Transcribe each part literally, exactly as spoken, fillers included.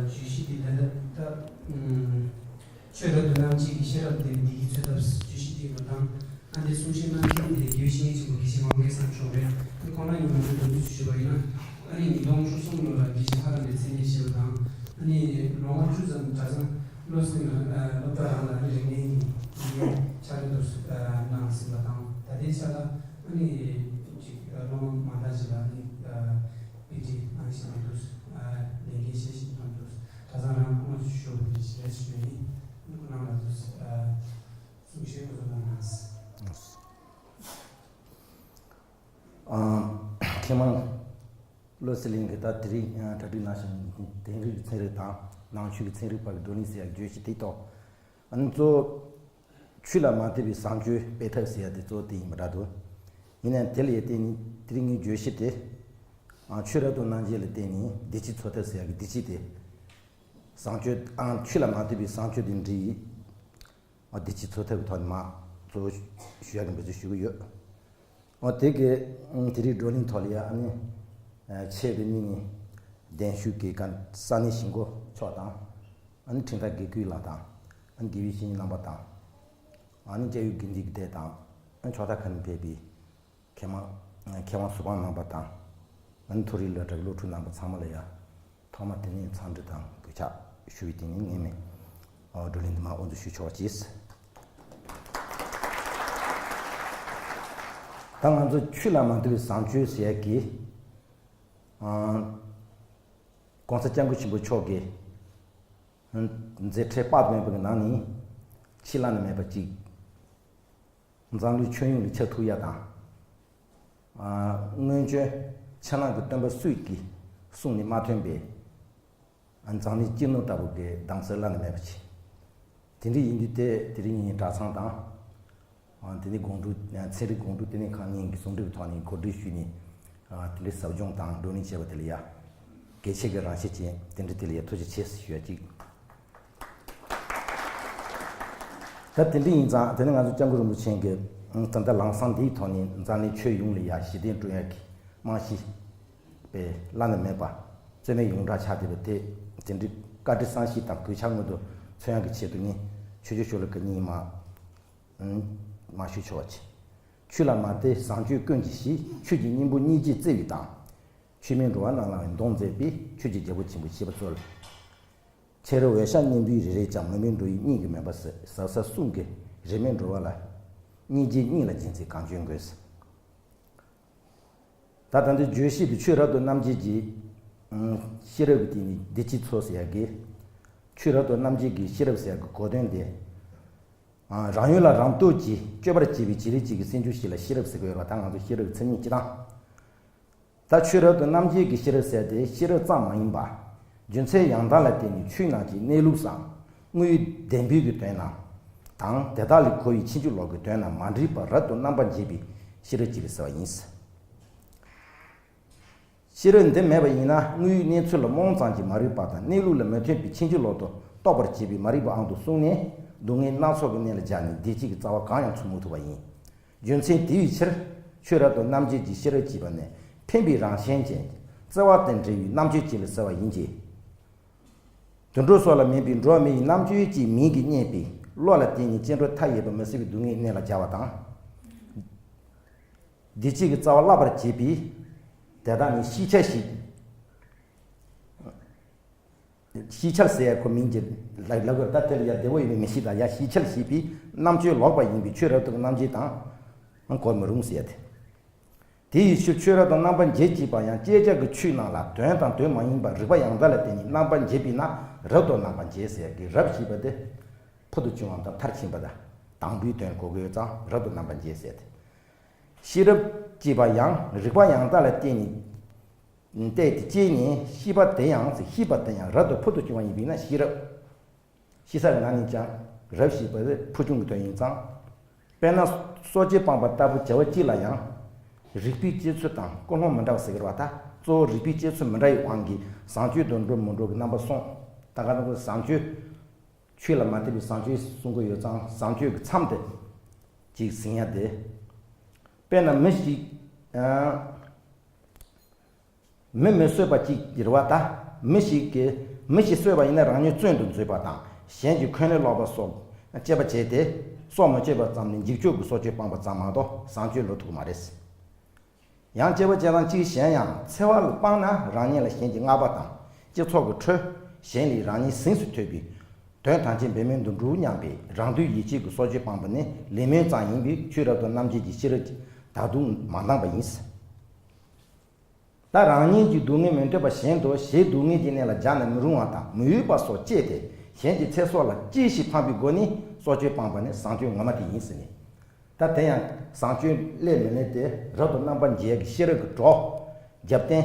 བརྗོད་གཞི་འདི་ད་ལྟ་ད་ཨུམ། ཆོས་རབ་ཏུ་རྣམ་འབྱེད་ཀྱི་ཤེས་རབ་དེ་བདེ་སྐྱིད་འཚོལ་ཐབས་བརྗོད་གཞི་འདི་ཡིན་པ་དང་། ཨ་ནི་གསུང་བཤད་གནང་མཁན་དེ་དགེ་བའི་བཤེས་གཉེན་ཆེན་པོ་དགེ་བཤེས་ངག་དབང་སྐལ་བཟང་མཆོག་རེད། ཨ་ནི་ཁོང་རང་ཉིད་ལ་ངས་འགྲོ་འདུག་ཞུས་པ་ཡིན་ན། ཨ་ནི་ཉིས་སྟོང་བཅུ་གསུམ་ལོ་ལ་དགེ་བཤེས་ལྷ་རམས་པའི་མཚན་གནས་བཞེས་པ་དང་། ཨ་ནི་ལོ་ངོ་བཅུ་ཙམ་གྲྭ་ཚང་བློ་སེང་ལ་སློབ་གྲྭ་རང་ལ་ཨ་ནི་རིག་གནས་ཀྱི་ཕྱག་ལས་དུ་གནང་ཟིན་པ་དང་། ད་ལྟའི་ཆ་ལ་ཨ་ནི་ཅིག་སློབ་མ་མང་དག་ཅིག་ལ་ཨ་ནི་པི་ཅི་གནང་བཞིན་པ་འདུག་ལས་འགན་བཞེས་བཞིན་པ་འདུག་གྲྭ་ཚང་རང་ཁོང་ཞུ་བ་དེ་ཞེས་ཞུ་ཡིན། ཁོང་རྣམ་ལ་དུ་གསུང་བཤད་སྐུ་གཟུགས་གནང་། ཨ། མཁས་མང་བློ་གསལ་གླིང་གིས་ད་དེ་རིང་གྲ་སྒྲིག་གནང་བཞིན་དེང་རབས་ཀྱི་ཚན་རིག་དང་ནང་ཆོས་ཀྱི་ཚན་རིག་བར་གྱི་བགྲོ་གླེང་ཟེར་ཡག་བརྗོད་གཞི་དེའི་ཐོག་ཨ་ནི་གཙོ་བོ་ཆོས་ལ་མ་ལྟོས་པའི་བཟང་སྤྱོད་སྤེལ་ཐབས་ཟེར་ཡག་དེ་གཙོ་བོ་དེ་ཡིན་པ་འདྲ་འདུག་ཡིན་ནའང་དེ་ལ་བརྟེན་ནས་དེ་རིང་ངའི་བརྗོད་གཞི་དེ་ཨ། ཆོས་རབ་ཏུ་རྣམ་འབྱེད་ལ་བརྟེན་ནས་བདེ་སྐྱིད་འཚོལ་ཐབས་ཟེར་ཡག་གི་བདེ་སྐྱིད་དེ། བཟང་སྤྱོད་ཨང་ཆོས་ལ་མ་ལྟོས་པའི་བཟང་སྤྱོད་དེ་འདྲ་ཡིན། ཨོ་བདེ་སྐྱིད་འཚོལ་ཐབས་ཀྱི་ཐོག་ནས་མ་གཙོ་བོ་ཞུ་ཡག་གི་འབད་བརྩོན་ཞུ་གི་ཡོད། ཨོ་དེ་གའི་དེ་རིང་བགྲོ་གླེང་ཐོག་ལ་ཡ་ཨ་ནི་ཆེད་དུ་གཉིས་ནས་གདན་ཞུ་གི་ག་ས་གནས་གཞིས་འགོ་མཆོག་དང་། ཨ་ནི་ཁྲིམས་ཐག་དགེ་བསྐོས་ལགས་དང་། ཨ་ནི་དགེ་བའི་བཤེས་གཉེན་རྣམ་པ་དང་། ཨ་ནི་སྐྱབས་ཡུལ་དགེ་འདུན་གྱི་སྡེ་དང་། ཨ་ནི་ཕྱོགས་མཐའ་ཁག་ནས་ཕེབས་པའི་མཁས་མང་མཁས་དབང་ཟུར་དཔང་རྣམ་པ་དང་། ཨ་ནི་མཐོ་རིམ་སློབ་གྲྭའི་སློབ་ཕྲུག་རྣམ་པ་ཚང་མ་ལ་ཡང་ཐོག་མ་དེ་ནས་འཚམས་འདྲི་དང་གུས་ཕྱག་ཞུ་བའི་སྟེང་ནས་ངས་མི་བགྲོ་གླེང་འདི་མར་དབུ་འཛུགས་ཞུ་ཆོག་པ་བྱས། ད་ང་ཚོ་ཆོས་ལ་མ་ལྟོས་པའི་བཟང་སྤྱོད་ཟེར་ཡག་གི་༸གོང་ས་༸སྐྱབས་མགོན་ཆེན་པོ་མཆོག་གི་མཛད་འཕྲིན་དཔག་ཏུ་མེད་པའི་ནང་ནས་ཆེས་བླ་ན་མེད་པ་གཅིག་འཛམ་གླིང་ཁྱོན་ཡོངས་ལ་ཁྱབ་ཐུབ་ཡ་དང་། ཨ། སྔོན་བྱོན་ཕྱི་ནང་གི་སྟོན་པ་སུས་ཀྱིས་གསུངས་ནས་མ་ཐོན་པའི། ཨ། འཛམ་གླིང་སྤྱི་ནོར་ལྟ་བུ་གི་གདམས་ཟབ་བླ་ན་མེད་པ་ཅིག་དེ་འདྲ་ཡིན་དུས་དེ་དེ་རིང་ངས་གྲྭ་ཚང་དང་། ཨ། དེ་ནས་སྒོམ་སྒྲུབ་ཚན་རིག་སྒོམ་སྒྲུབ་ལྟེ་གནས་ཁང་གཉིས་ཀྱི་ཟུང་འབྲེལ་གྱི་ཐོག་ནས་གོ་སྒྲིག་ཞུས་ནས། ཨ། དེ་འདྲའི་ཟབ་སྦྱོང་དང་བགྲོ་གླེང་བྱས་པ་དེ་ལ་ཡ། གལ་ཆེ་གི་རང་བཞིན་ཅན་དེ་འདྲ་དེ་ལ་ཡ་ཐུགས་རྗེ་ཆེ་ཞུ་ཡ་གཅིག་ད་དེ་འདྲ་ཡིན་ཙང་དེ་ནི་ང་ཚོ་སྐྱབས་མགོན་རིན་པོ་ཆེ་གི་ད་ལྟ་ལམ་བཟང་འདིའི་ཐོག་ནས་འཛམ་གླིང་ཁྱོན་ཡོངས་ལ་ཡ་ཞི་བདེ་བསྐྲུན་ཡག་གི་རྨང་གཞི་དཔེ་བླ་ན་མེད་པ་རྩོད་མེད་ཡོངས་གྲགས་ཆགས་བསྡད་པ་དེ་དེ་འདྲའི་བཀའ་དྲིན་བསམ་ཤེས་དང་གུས་ཕྱག་སྔོན་དུ་མཚོན་ཡག་གི་ཆེད་དུ་ངས་ཆོས་རྗེ་ཤོ་ལོ་ཀ་གཉིས་མ་མ་ཞུ་ཆོག་པ་བྱས། ཆོས་ལ་མ་ལྟོས་བཟང་སྤྱོད་ཀུན་གྱིས་ཞི། ཆོས་ཀྱི་སྙིང་པོ་སྙིང་རྗེས་བརྩེ་བའི་མདངས། ཆོས་མིན་འགྲོ་བ་རྣམས་ལ་ཡང་གདོང་མཛེས་པའི། ཆོས་ཀྱི་རྒྱལ་པོ་ཆེན་པོ་ཞེས་པ་སྩོལ། ཕྱི་རོལ་འོད་ཞགས་སྙིང་པོའི་རེ་རེས་ཀྱང་། མུན་པའི་འགྲོ་བའི་སྙིང་གི་མུན་པ་སེལ། ཟབ་གསལ་གསུང་གི་རིས་མེད་འགྲོ་བ་ལ། སྙིང་རྗེའི་སྙིང་ལ་སྦྱིན་ཚེ་གང་བྱུང་འགོད། ད་ལྟ་འདི་བརྗོད་གཞི་དེ་ཆོས་རབ་ཏུ་རྣམ་འབྱེད་ཀྱི་ཤེས་རབ་ཀྱི་སྟེང་ནས་བདེ་སྐྱིད་འཚོལ་ཟེར་ཡག་གི། ཆོས་རབ་ཏུ་རྣམ་འབྱེད་ཀྱི་ཤེས་རབ་ཟེར་ཡག་གི་གོ་དོན་དེ། རང་ཡུལ་ལ་རང་བསྟོད་ཀྱིས་སྤྱོད་པར་བྱེད་པའི་བྱེད་ལས་ཅིག་གི་སེམས་བྱུང་ཞིག་ལ་ཤེས་རབ་ཟེར་གྱི་ཡོད་པ་ད་ང་ཚོ་ཤེས་རབ་ཀྱི་མཚན་ཉིད་སྤྱི་དང་། ད་ཆོས་རབ་ཏུ་རྣམ་འབྱེད་ཀྱི་ཤེས་རབ་ཟེར་དེ་ཤེས་རབ་ཙམ་མ་ཡིན་པ། རྒྱུ་མཚན་ཡང་དག་ལ་བརྟེན་ནས་ཆོས་རྣམས་ཀྱི་གནས་ལུགས་སམ་དངོས་ཡོད་བདེན་པའི་གི་དོན་རྣམས་དང་དེ་དག་ལས་གོ་བའི་ཕྱིན་ཅི་ལོག་གི་དོན་རྣམས་མ་འདྲེས་པར་རབ་ཏུ་རྣམ་པར་འབྱེད་པའི་ཤེས་རབ་ཅིག་ལ་ཟེར་བ་ཡིན། ཤེས་རབ་འདི་མེད་པ་ཡིན་ན་དངོས་ཡོད་གནས་ཚུལ་ལ་རྨོངས་ཙམ་གྱིས་མ་རིག་པ་དང་གནས་ལུགས་ལ་མི་མཐུན་པའི་ཕྱིན་ཅི་ལོག་ཏུ་རྟོགས་པར་བྱེད་པའི་མ་རིག་པའང་དུ་བཟུང་ནས་སྡུག་བསྔལ་སྣ་ཚོགས་ཀྱི་གནས་ལ་སྦྱར་ནས་བདེ་སྐྱིད་ཀྱི་རྩ་བ་གང་ཡང་ཚོར་མི་ཐུབ་པ་ཡིན། རྒྱུ་མཚན་དེའི་ཕྱིར་ཆོས་རབ་ཏུ་རྣམ་འབྱེད་ཀྱི་ཤེས་རབ་ཅེས་པ་ནི་འཕེན་པའི་རང་བཞིན་ཅན་བརྩེ་བ་དང་འབྲེལ་བའི་རྣམ་དཔྱོད་ཅིག་ལ་ཟེར་བ་ཡིན་གྱི། དུད་འགྲོ་སོགས་ལ་མེད་པའི་འགྲོ་བ་མི་ཡི་རྣམ་དཔྱོད་ཀྱི་མིང་གིས་བསྙད་པའི་བློ་ལ་བརྟེན་ནས་སྐྱེ་འགྲོ་མཐའ་ཡས་པ་མི་བཟད་པའི་སྡུག་བསྔལ་གནས་ལ་སྦྱར་བ་དང་། བདེ་སྐྱིད་ཀྱི་རྩ་བ་བརླག་པར་བྱེད་པའི་དེ་དག་ནི་ཤེས་བྱ་ཞིག་ཤེས་བྱ་ཟེར་ཡ་ཁོ་མིང་གི་ལ་ལ་གོ་ད་དེ་ལ་ཡ་བདེ་བོ་ཡིན་མི་ཤེས་དང་ཡ་ཤེས་བྱ་ཞེས་པའི་རྣམ་དཔྱོད་ལོག་པ་ཡིན་པའི་ཆོས་རབ་ཏུ་རྣམ་འབྱེད་དང་གོ་མི་རུང་ཟེར་ཡ་དེ། དེ་ཡི་ཕྱིར་ཆོས་རབ་ཏུ་རྣམ་པར་འབྱེད་ཅེས་པ་ཡང་བསྐྱེད་བྱ་གི་ཆོས་རྣམས་ལ་དོན་དང་དོན་མ་ཡིན་པ་རིགས་པ་ཡང་དག་ལ་བརྟེན་ནས་རྣམ་པར་འབྱེད་པས་ན་རབ་ཏུ་རྣམ་པར་འབྱེད་ཟེར་ཡ་གི་རབ་ཞེས་པ་དེ་ཕུལ་དུ་བྱུང་བ་དང་མཐར་ཕྱིན་པ་དང་དང་པོའི་དོན་གོ་དགོས་ཙང་རབ་ཏུ་རྣམ་པར་འབྱེད་ཟེར་ཏེ། ཤེས་རབ་ཅེས་པ་ཡང་རིགས་པ་ཡང་དག་ལ་བརྟེན་ནས་བལྟས་ཏེ་དཔྱད་ནས་ཤེས་པ་དེ་ཡང་ཤེས་པ་དེ་ཡང་རབ་ཏུ་ཕུལ་དུ་བྱུང་བ་ཡིན་པས་ན་ཤེས་རབ། ཤེས་བྱ་གི་ནང་ནས་ཀྱང་རབ་ཞེས་པ་དེ་ཕུལ་བྱུང་གི་དོན་ཡིན་ཙང་། དཔེར་ན་སོ་སྐྱེ་སྤངས་པ་ལྟ་བུ་བྱ་བ་གཅིག་ལ་ཡང་རིགས་པའི་དཔྱད་ཚུལ་དང་ཀུན་སློང་མི་འདྲ་བ་ཟེར་གྱི་རེད་བ། ད་གཙོ་བོ་རིགས་པའི་དཔྱད་ཚུལ་མི་འདྲ་བའི་དབང་གིས་བཟང་སྤྱོད་དུ་འགྲོ་མི་འགྲོ་གི་རྣམ་པ་གསུམ། ད་ག་ནང་བཟང་སྤྱོད། ཆོས་ལ་མ་ལྟོས་པའི་བཟང་སྤྱོད་གསུང་གི་ཡོད་ཙང་བཟང་སྤྱོད་ཀྱི་མཚམས་དེ་ཅིག་ཟིན་ཡ་དེ། དཔེར་ན་མི་ཞིག་ཨ། མི་མི་གསོད་པ་ཅིག་རེད་བ། ད་མི་ཞིག་གིས་ མི་ཞིག་གསོད་པ་ཡིན་ན་རང་ཉིད་བཙོན་དུ་འཛུལ་བ་དང་གཞན་གྱི་འཁོན་ལན་སློག་པ་སོགས་དཔྱད་པ་བྱས་ཏེ་སྲོག་མི་གཅོད་པ་ཙམ་ནས་འཇིགས་སྐྱོབ་ཀྱི་སྲོག་གཅོད་སྤངས་པ་ཙམ་མ་གཏོགས་བཟང་སྤྱོད་ལོག་ཐུབ་ཀྱི་མ་རེད། ཡང་དཔྱད་པ་བྱེད་སྟངས་གཅིག་གཞན་ཡང་འཚེ་བ་ལ་སྤངས་ན་རང་ཉིད་ལ་གཞན་གྱི་བསྔགས་པ་དང་སྤྱི་ཚོགས་ཀྱི་ཁྲོད་གཞན་ལས་རང་ཉིད་གཟེངས་སུ་ཐོན་པའི་དོན་ཐམས་ཅད་འབད་མེད་དུ་འགྲུབ་སྙམ་པའི་རང་དོན་ཡིད་བྱེད་ཀྱི་སྲོག་གཅོད་སྤངས་པ་ནི་ལས་སྨོན་ཙམ་ཡིན་པས་ཆོས་རབ་ཏུ་རྣམ་འབྱེད་ཀྱི་ཤེས་རབ་ཀྱིས་ད་དུང་མ་འདང་པ་ཡིན། ད་རང་ཉིད་ཀྱི་སྡུག་བསྔལ་མི་འདོད་པ་བཞིན་དུ་གཞན་སྡུག་བསྔལ་གྱི་གནས་ལ་སྦྱར་ན་མི་རུང་བ་དང་མི་འོས་པ་སོགས་སྐྱེས་ཏེ་གཞན་གྱི་ཚེ་སྲོག་ལ་གཅེས་ཤིང་ཕངས་པའི་སྒོ་ནས་སྲོག་གཅོད་སྤངས་པ་ནི་བཟང་སྤྱོད་ངོ་མ་དེ་ཡིན་ཟེར་ནས། ད་དེ་ཡང་བཟང་སྤྱོད་སླད་མི་སླད་དེ་རབ་ཏུ་རྣམ་པར་འབྱེད་ཀྱི་ཤེས་རབ་ཀྱི་གྲོགས་རྒྱབ་རྟེན་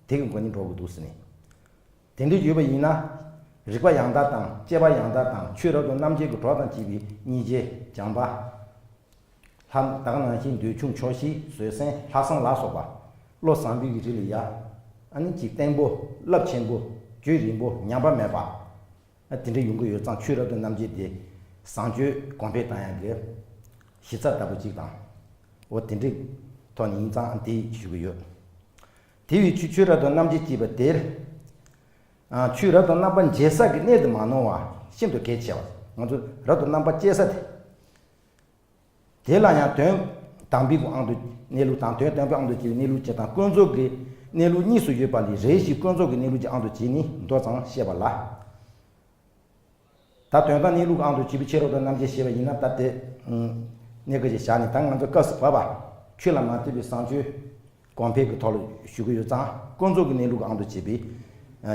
དེ་གི་སྒོ་ནས་འགྲོ་དགོས་འདུག་ཟེར་ནས། དེ་འདྲ་ཡོད་པ་ཡིན་ན། རིགས་པ་ཡང་དག་དང་དཔྱད་པ་ཡང་དག་དང་ཆོས་རབ་ཏུ་རྣམ་འབྱེད་ཀྱི་གྲོགས་དང་བཅས་པའི་སྙིང་རྗེ་བྱམས་པ། ལྷ་དག་ནང་བཞིན་འདོད་ཆུང་ཆོག་ཤེས་བཟོད་བསྲན་ལྷག་བསམ་ལ་སོགས་པ། བློ་བཟང་པོའི་རིགས་ལ་ཡ། ཨ་ནི་གཅིག་བརྟན་པོ་རླབས་ཆེན་པོ་རྒྱུན་རིང་པོ་ཉམས་པ་མེད་པ། ཨ་དེ་འདྲ་ཡོང་གི་ཡོད་ཙང་ཆོས་རབ་ཏུ་རྣམ་འབྱེད་དེ་བཟང་སྤྱོད་གོང་འཕེལ་བཏང་ཡག་གི་གཞི་རྩ་ལྟ་བུ་གཅིག་དང་། འོ་དེ་འདྲའི་ཐོག་ནས་ཡིན་ཙང་དེ་ཞུ་གི་ཡོད། དེ་བས་ཆོས་ཆོས་རབ་ཏུ་རྣམ་འབྱེད་ཅེས་པ་དེར། ཨ་ཆོས་རབ་ཏུ་རྣམ་པར་འབྱེད་ས་གི་གནད་དུ་མ་ནོར་བ་ཤིན་ཏུ་གལ་ཆེ་བ། ང་ཚོ་རབ་ཏུ་རྣམ་པར་དཔྱད་ས་དེ། དེ་ལ་ཡང་དོན་དམ་པའི་དབང་དུ་གནས་ལུགས་དང་དོན་དམ་པའི་དབང་དུ་བྱས་པའི་གནས་ལུགས་སྤྱི་དང་ཀུན་རྫོབ་ཀྱི་གནས་ལུགས་གཉིས་སུ་ཡོད་པ་ལས་རེ་ཞིག་ཀུན་རྫོབ་ཀྱི་གནས་ལུགས་ཀྱི་དབང་དུ་བྱས་ནས་མདོ་ཙམ་བཤད་པ་ལ། ད་དོན་དམ་གནས་ལུགས་ཀྱི་དབང་དུ་བྱས་པའི་ཆོས་རབ་ཏུ་རྣམ་འབྱེད་ཞེས་པ་ཡིན་ན་ད་དེ་གནད་འགག་ཅིག་བཞག་ནས་ད་ང་ཚོ་སྐབས་སུ་བབ་པ་ཆོས་ལ་མ་ལྟོས་པའི་བཟང་སྤྱོད། གོང་འཕེལ་གྱི་ཐོག་ལ་ཞུ་གི་ཡོད་ཙང་ཀུན་རྫོབ་ཀྱི་གནས་ལུགས་ཀྱི་དབང་དུ་བྱས་པའི་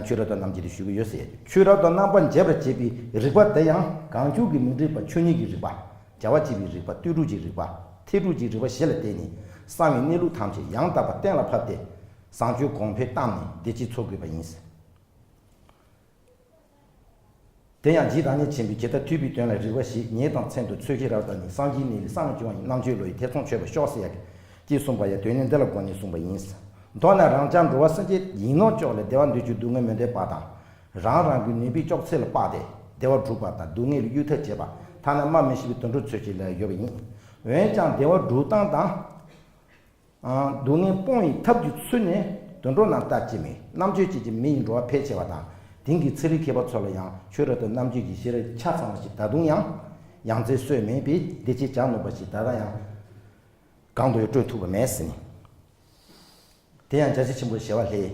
ཆོས་རབ་ཏུ་རྣམ་འབྱེད་དེ་ཞུ་གི་ཡོད་ཟེར། ཆོས་རབ་ཏུ་རྣམ་པར་འབྱེད་པར་བྱེད་པའི་རིགས་པ་དེ་ཡང་གང་བྱུང་གི་མི་འགྲིག་པ་ཆོས་ཉིད་ཀྱི་རིགས་པ། བྱ་བ་བྱེད་པའི་རིགས་པ། ལྟོས་གྲུབ་ཀྱི་རིགས་པ། འཐད་གྲུབ་ཀྱི་རིགས་པ་བཞི་ལ་བརྟེན་ནས་བསམ་པའི་གནས་ལུགས་ཐམས་ཅད་ཡང་དག་པར་གཏན་ལ་ཕབ་སྟེ་བཟང་སྤྱོད་གོང་འཕེལ་བཏང་ནས་བདེ་སྐྱིད་འཚོལ་དགོས་པ་ཡིན། དེ་ཡང་རྗེ་བདག་ཉིད་ཆེན་པོས་ཇི་ལྟར་ཐོས་པའི་དོན་ལ་རིགས་པ་བཞི། ཉིད་དང་མཚན་དུ་ཚུལ་ཤེས་རབ་ལྟར་ནི། སངས་རྒྱས་གནས་ལས་བསམ་ལས་བྱུང་བ་ཡི། རྣམ་དཔྱོད་བློ་ཡིས་ཐེ་ཚོམ་ཆོད་པར་ཤོག་ཟེར་ཡག་ཅེས་གསུངས་པ་ཡང་དོན་ནི་འདི་ལ་དགོངས་ནས་གསུངས་པ་ཡིན། མདོར་ན་རང་ཅག་འགྲོ་བ་སེམས་ཅན་ཡིན་ནོ་ཅོག་ལ་བདེ་བ་འདོད་ཀྱི་སྡུག་བསྔལ་མི་འདོད་པ་དང་། རང་རང་གི་ནུས་པའི་ལྕོགས་ཚད་ལ་དཔགས་ཏེ་བདེ་བ་སྒྲུབ་པ་དང་སྡུག་བསྔལ་ལས་གཡོལ་ཐབས་བྱེད་པ་ཐ་ན་སྨྲ་མི་ཤེས་པའི་དུད་འགྲོ་ཚུལ་ཅིག་ལ་ཡོད་པ་ཡིན། འོན་ཀྱང་བདེ་བ་སྒྲུབ་སྟངས་དང་། སྡུག་བསྔལ་སྤོང་བའི་ཐབས་ཀྱི་ཚུལ་ནི་དུད་འགྲོ་རྣམས་ལྟ་ཅི་སྨོས། རྣམ་དཔྱོད་ཅན་གྱི་མི་ཡི་འགྲོ་བ་ཕལ་ཆེ་བ་དང་དེང་གི་ཚན་རིག་མཁས་པ་ཚོ་ལ་ཡང་ཆོས་རབ་ཏུ་རྣམ་འབྱེད་ཀྱི་ཤེས་རབ་ཆ་ཚང་བ་ཞིག་ད་དུང་ཡང་ཡང་རྩེར་སོན་མེད་པས་བདེ་སྐྱིད་བྱ་ནུས་པ་ཞིག་ད་ལྟ་ཡང་གང་དུ་ཡང་སྤྲོད་ཐུབ་པ་མེད་ཟེར་ནས། དེ་ཡང་རྒྱ་ཆེ་ཆེན་པོ་ཞི་བ་ལྷས།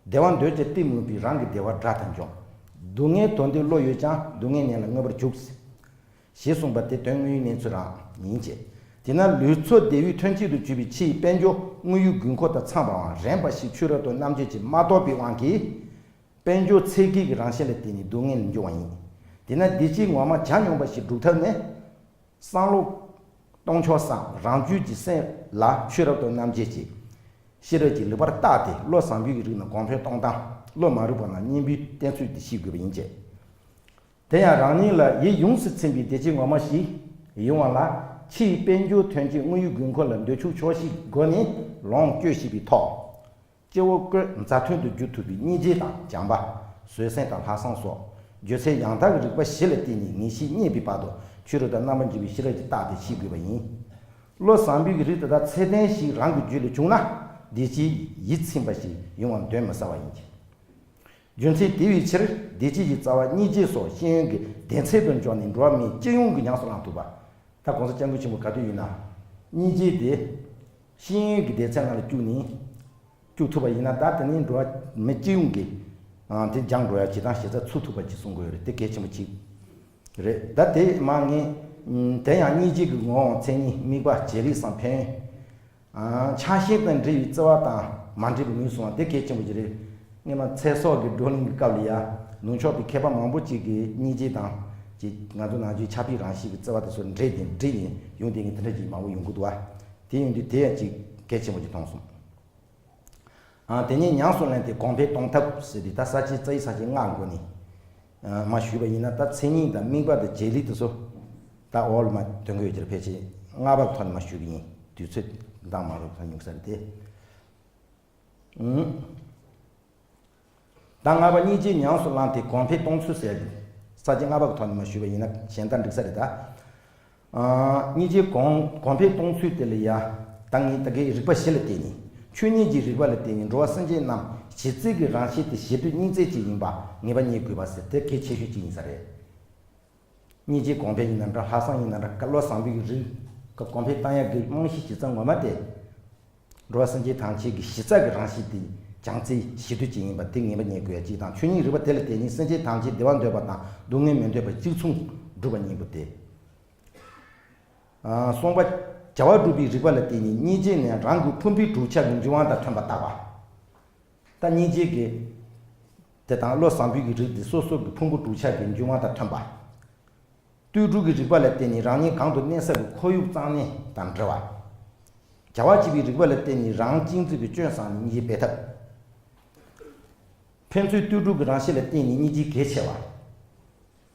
བདེ་བ་འདོད་ཀྱང་གཏི་མུག་པས། རང་གི་བདེ་བ་དགྲ་ལྟར་འཇོམས། སྡུག་བསྔལ་དོན་དུ་བློ་ཡོད་ཀྱང་། སྡུག་བསྔལ་ཉིད་ལ་མངོན་པར་འཇུག་ཞེས་གསུངས་པ་དེ་དོན་དངོས་ཡོད་གནས་ཚུལ་རང་ཡིན་ཅེས། དེས་ན་ལུས་འཚོ་བདེ་བའི་མཐུན་རྐྱེན་དུ་གྱུར་པའི་ཕྱི་ཡི་དཔལ་འབྱོར་དངོས་ཡོད་དགོས་མཁོ་དང་འཚམས་པའང་རན་པ་ཞིག་ཆོས་རབ་ཏུ་རྣམ་འབྱེད་ཀྱིས་མ་རྟོགས་པའི་དབང་གིས། དཔལ་འབྱོར་ཚད་བརྒལ་གྱི་རང་བཞིན་ལ་བརྟེན་ནས་སྡུག་བསྔལ་ལ་འགྱུར་བ་ཡིན། དེས་ན་བདེ་སྐྱིད་ངོ་མ་བྱ་སྙོམས་པ་ཞིག་སྒྲུབ་ཐབས་ནི། བསམ་བློ་གཏོང་ཕྱོགས་སམ་རང་རྒྱུད་ཀྱི་སེམས་ལ་ཆོས་རབ་ཏུ་རྣམ་འབྱེད་ཀྱི་ཤེས་རབ་ཀྱིས་ལེགས་པར་བརྟགས་ཏེ་བློ་བཟང་པོའི་རིགས་ནི་གོང་འཕེལ་གཏོང་སྟངས། བློ་མ་རུངས་པ་ན་གཉེན་པོའི་བསྟེན་ཚུལ་དེ་ཤེས་དགོས་པ་ཡིན་ཅེས། དེ་ཡང་རང་ཉིད་ལ་ཡིད་ཡོངས་སུ་ཚིམ་པའི་བདེ་སྐྱིད་ངོ་མ་ཞིག་ཡོང་བ་ལ་ཕྱིའི་དཔལ་འབྱོར་མཐུན་རྐྱེན་དངོས་ཡོད་དགོས་མཁོ་ལ་འདོད་ཆུང་ཆོག་ཤེས་སྒོ་ནས་ལོངས་སྤྱོད་ཤེས་པའི་ཐོག་སྤྱི་བོ་བཀོད་མཛའ་མཐུན་དུ་འགྱུར་ཐུབ་པའི་སྙིང་རྗེ་དང་བྱམས་པ། བཟོད་བསྲན་དང་ལྷག་བསམ་སོགས་སྒྱུ་རྩལ་ཡང་དག་གི་རིགས་པ་བཞི་ལ་བརྟེན་ནས་ངེས་ཤེས་རྙེད་པའི་བར་དུ་ཆོས་རབ་ཏུ་རྣམ་པར་འབྱེད་པའི་ཤེས་རབ་ཀྱིས་བརྟགས་ཏེ་ཤེས་དགོས་པ་ཡིན། བློ་བཟང་པོའི་རིགས་དེ་དག་ཚད་ལྡན་ཞིག་རང་གི་རྒྱུད་ལ་བྱུང་ན་བདེ་སྐྱིད་ཡིད་ཚིམ་པ་ཞིག་ཡོང་བ་གདོན་མི་ཟ་བ་ཡིན་གྱི། རྒྱུ་མཚན་དེ་བས་ཕྱིར་བདེ་སྐྱིད་ཀྱི་རྩ་བ་སྙིང་རྗེ་སོགས་ཤེས་ཡོན་གྱི་སྡེ་ཚན་དུ་འཇོག་ནས་འགྲོ་བ་མིའི་སྤྱི་ཡོངས་ཀྱི་ཉམས་སུ་བླང་ཐུབ་པ། ད་གོང་ས་སྐྱབས་མགོན་ཆེན་པོ་ག་དུས་ཡིན་ན། སྙིང་རྗེ་དེ་ཤེས་ཡོན་གྱི་སྡེ་ཚན་ནང་ལ་བཅུག་ནས་བཅུག་ཐུབ་པ་ཡིན་ན་ད་དེ་ནི་འགྲོ་བ་མི་སྤྱི་ཡོངས་ཀྱི་དེ་སྦྱང་འགྲོ་ཡ་ཇི་ལྟར་ཞེ་ས་ཚུགས་ཐུབ་པ་ཅིག་གསུང་དགོས་རེད། དེ་གལ་ཆེན་པོ་ཅིག་རེད། ད་དེ་མ་ངས་དེ་ཡང་སྙིང་རྗེ་གི་ངོ་བོ་མཚན་ཉིད་དམིགས་པ་བྱེད་ལས་སམ་ཕན་ཡོན། ཆགས་ཞེན་དང་འབྲེལ་བའི་བརྩེ་བ་དང་མ་འབྲེལ་བའི་ངོས་བཟུང་བ་དེ་གལ་ཆེན་པོ་ཅིག་རེད། སྔོན་མ་ཚེ་སྲོག་གི་བགྲོ་གླེང་གི་སྐབས་ལ་ཡ་ལུང་ཕྱོགས་པའི་མཁས་པ་མང་པོ་ཅིག་གིས་སྙིང་རྗེ་དང་ཅིག་ང་ཚོ་ནང་ཆོས་ཆགས་པའི་རང་བཞིན་གྱི་བརྩེ་བ་དེ་ཚོ་འདྲེས་ཏེ་འདྲེས་ནས་ཡོང་བསྡད་མཁན་དེ་འདྲ་ཅིག་མང་པོ་ཡོང་གི་འདུག་བ། དེ་ཡིན་དུས་དེ་ཡང་ཅིག་གལ་ཆེན་པོ་ཅིག་མཐོང་སོང་། ཨ་དེ་ཉིད་ཉམས་སུ་ལེན་ཏེ་གོང་འཕེལ་གཏོང་ཐབས་ཟེར་དུས་ད་ས་བཅད་རྩ་བའི་ས་བཅད་ལྔ་འགོ་ནས་མ་ཞུས་པ་ཡིན་ན་ད་མཚན་ཉིད་དང་དམིགས་པ་དང་བྱེད་ལས་དེ་ཚོ་ད་འོག་ལ་མ་དོན་གོ་ཡོད་ཀྱི་རེད། ཕལ་ཆེར་ལྔ་པ་གི་ཐོག་ནས་མ་ཞུ་གི་ཡིན། དུས་ཚོད་འདང་མ་རུང་ཐོག་ཉུང་ས་རེད་དེ། ཨུམ། ད་ལྔ་པ་སྙིང་རྗེ་ཉམས་སུ་བླངས་ཏེ་གོང་འཕེལ་གཏོང་ཚུལ་ཟེར་ས་བཅད་ལྔ་པ་གི་ཐོག་ནས་མ་ཞུས་པ་ཡིན་ན་གཞན་དག་འགྲིག་ས་རེད་ད། ཨ་སྙིང་རྗེ་གོང་གོང་འཕེལ་གཏོང་ཚུལ་དེ་ལ་ཡ་ད་ངས་ད་གའི་རིགས་པ་བཞི་ལ་བརྟེན་ནས་ཆོས་ཉིད་ཀྱི་རིགས་པ་ལ་བརྟེན་ནས་འགྲོ་བ་སེམས་ཅན་རྣམས་ གཞི་རྩའི་གི་རང་བཞིན་དེ་གཞི་དུས་སྙིང་བརྩེ་ཅིག་ཡིན་པ་ངེས་པ་རྙེད་དགོས་པ་ཟེར་དེ་གལ་ཆེ་ཤོས་ཅིག་ཡིན་ས་རེད། སྙིང་རྗེ་གོང་འཕེལ་ཡིན་ན་འདྲ། ལྷག་བསམ་ཡིན་ན་འདྲ། བློ་བཟང་པོའི་གི་རིགས་ཀྱི་གོང་འཕེལ་གཏང་ཡག་གི་རྨང་གཞི་གཞི་རྩ་ངོ་མ་དེ། འགྲོ་བ་སེམས་ཅན་ཐམས་ཅད་ཀྱི་གཞི་རྩ་གི་རང་བཞིན་དེ་བྱམས་བརྩེའི་གཞི་དུས་ཅིག་ཡིན་པ་དེ་ངེས་པ་རྙེད་དགོས་ཡ་གཅིག་དང་། ཆོས་ཉིད་རིག་པ་དེ་ལ་བརྟེན་ནས་སེམས་ཅན་ཐམས་ཅད་བདེ་བ་འདོད་པ་དང་སྡུག་བསྔལ་མི་འདོད་པ་གཅིག་མཚུངས་སྒྲུབ་པ་གཉིས་པོ་དེ། ཨ། གསུམ་པ། བྱ་བ་སྒྲུབ་པའི་རིག་པ་ལ་བརྟེན་ནས་སྙིང་རྗེ་ནི་རང་གི་ཕུང་པོའི་གྲུབ་ཆ་གི་འབྱུང་བ་དང་མཐུན་པར་བརྟག་པ། ད་སྙིང་རྗེ་གི་དེ་དང་བློ་བཟང་པོའི་གི་རིགས་དེ་སོ་སོ་གི་ཕུང་པོ་གྲུབ་ཆ་གི་འབྱུང་བ་དང་མཐུན་པ། ལྟོས་གྲུབ་ཀྱི་རིག་པ་ལ་བརྟེན་ནས་རང་ཉིད་གང་དུ་གནས་ས་གི་ཁོར་ཡུག་གཙང་གནས་དང་འབྲེལ་བ། བྱ་བ་བྱེད་པའི་རིག་པ་ལ་བརྟེན་ནས་རང་གཅེས་འཛིན་གྱི་སྐྱོན་བསལ་ནས་སྙིང་རྗེ་སྤེལ་ཐབས། ཕན་ཚུན་ལྟོས་གྲུབ་ཀྱི་རང་བཞིན་ལ་བརྟེན་ནས་སྙིང་རྗེ་གལ་ཆེ་བ།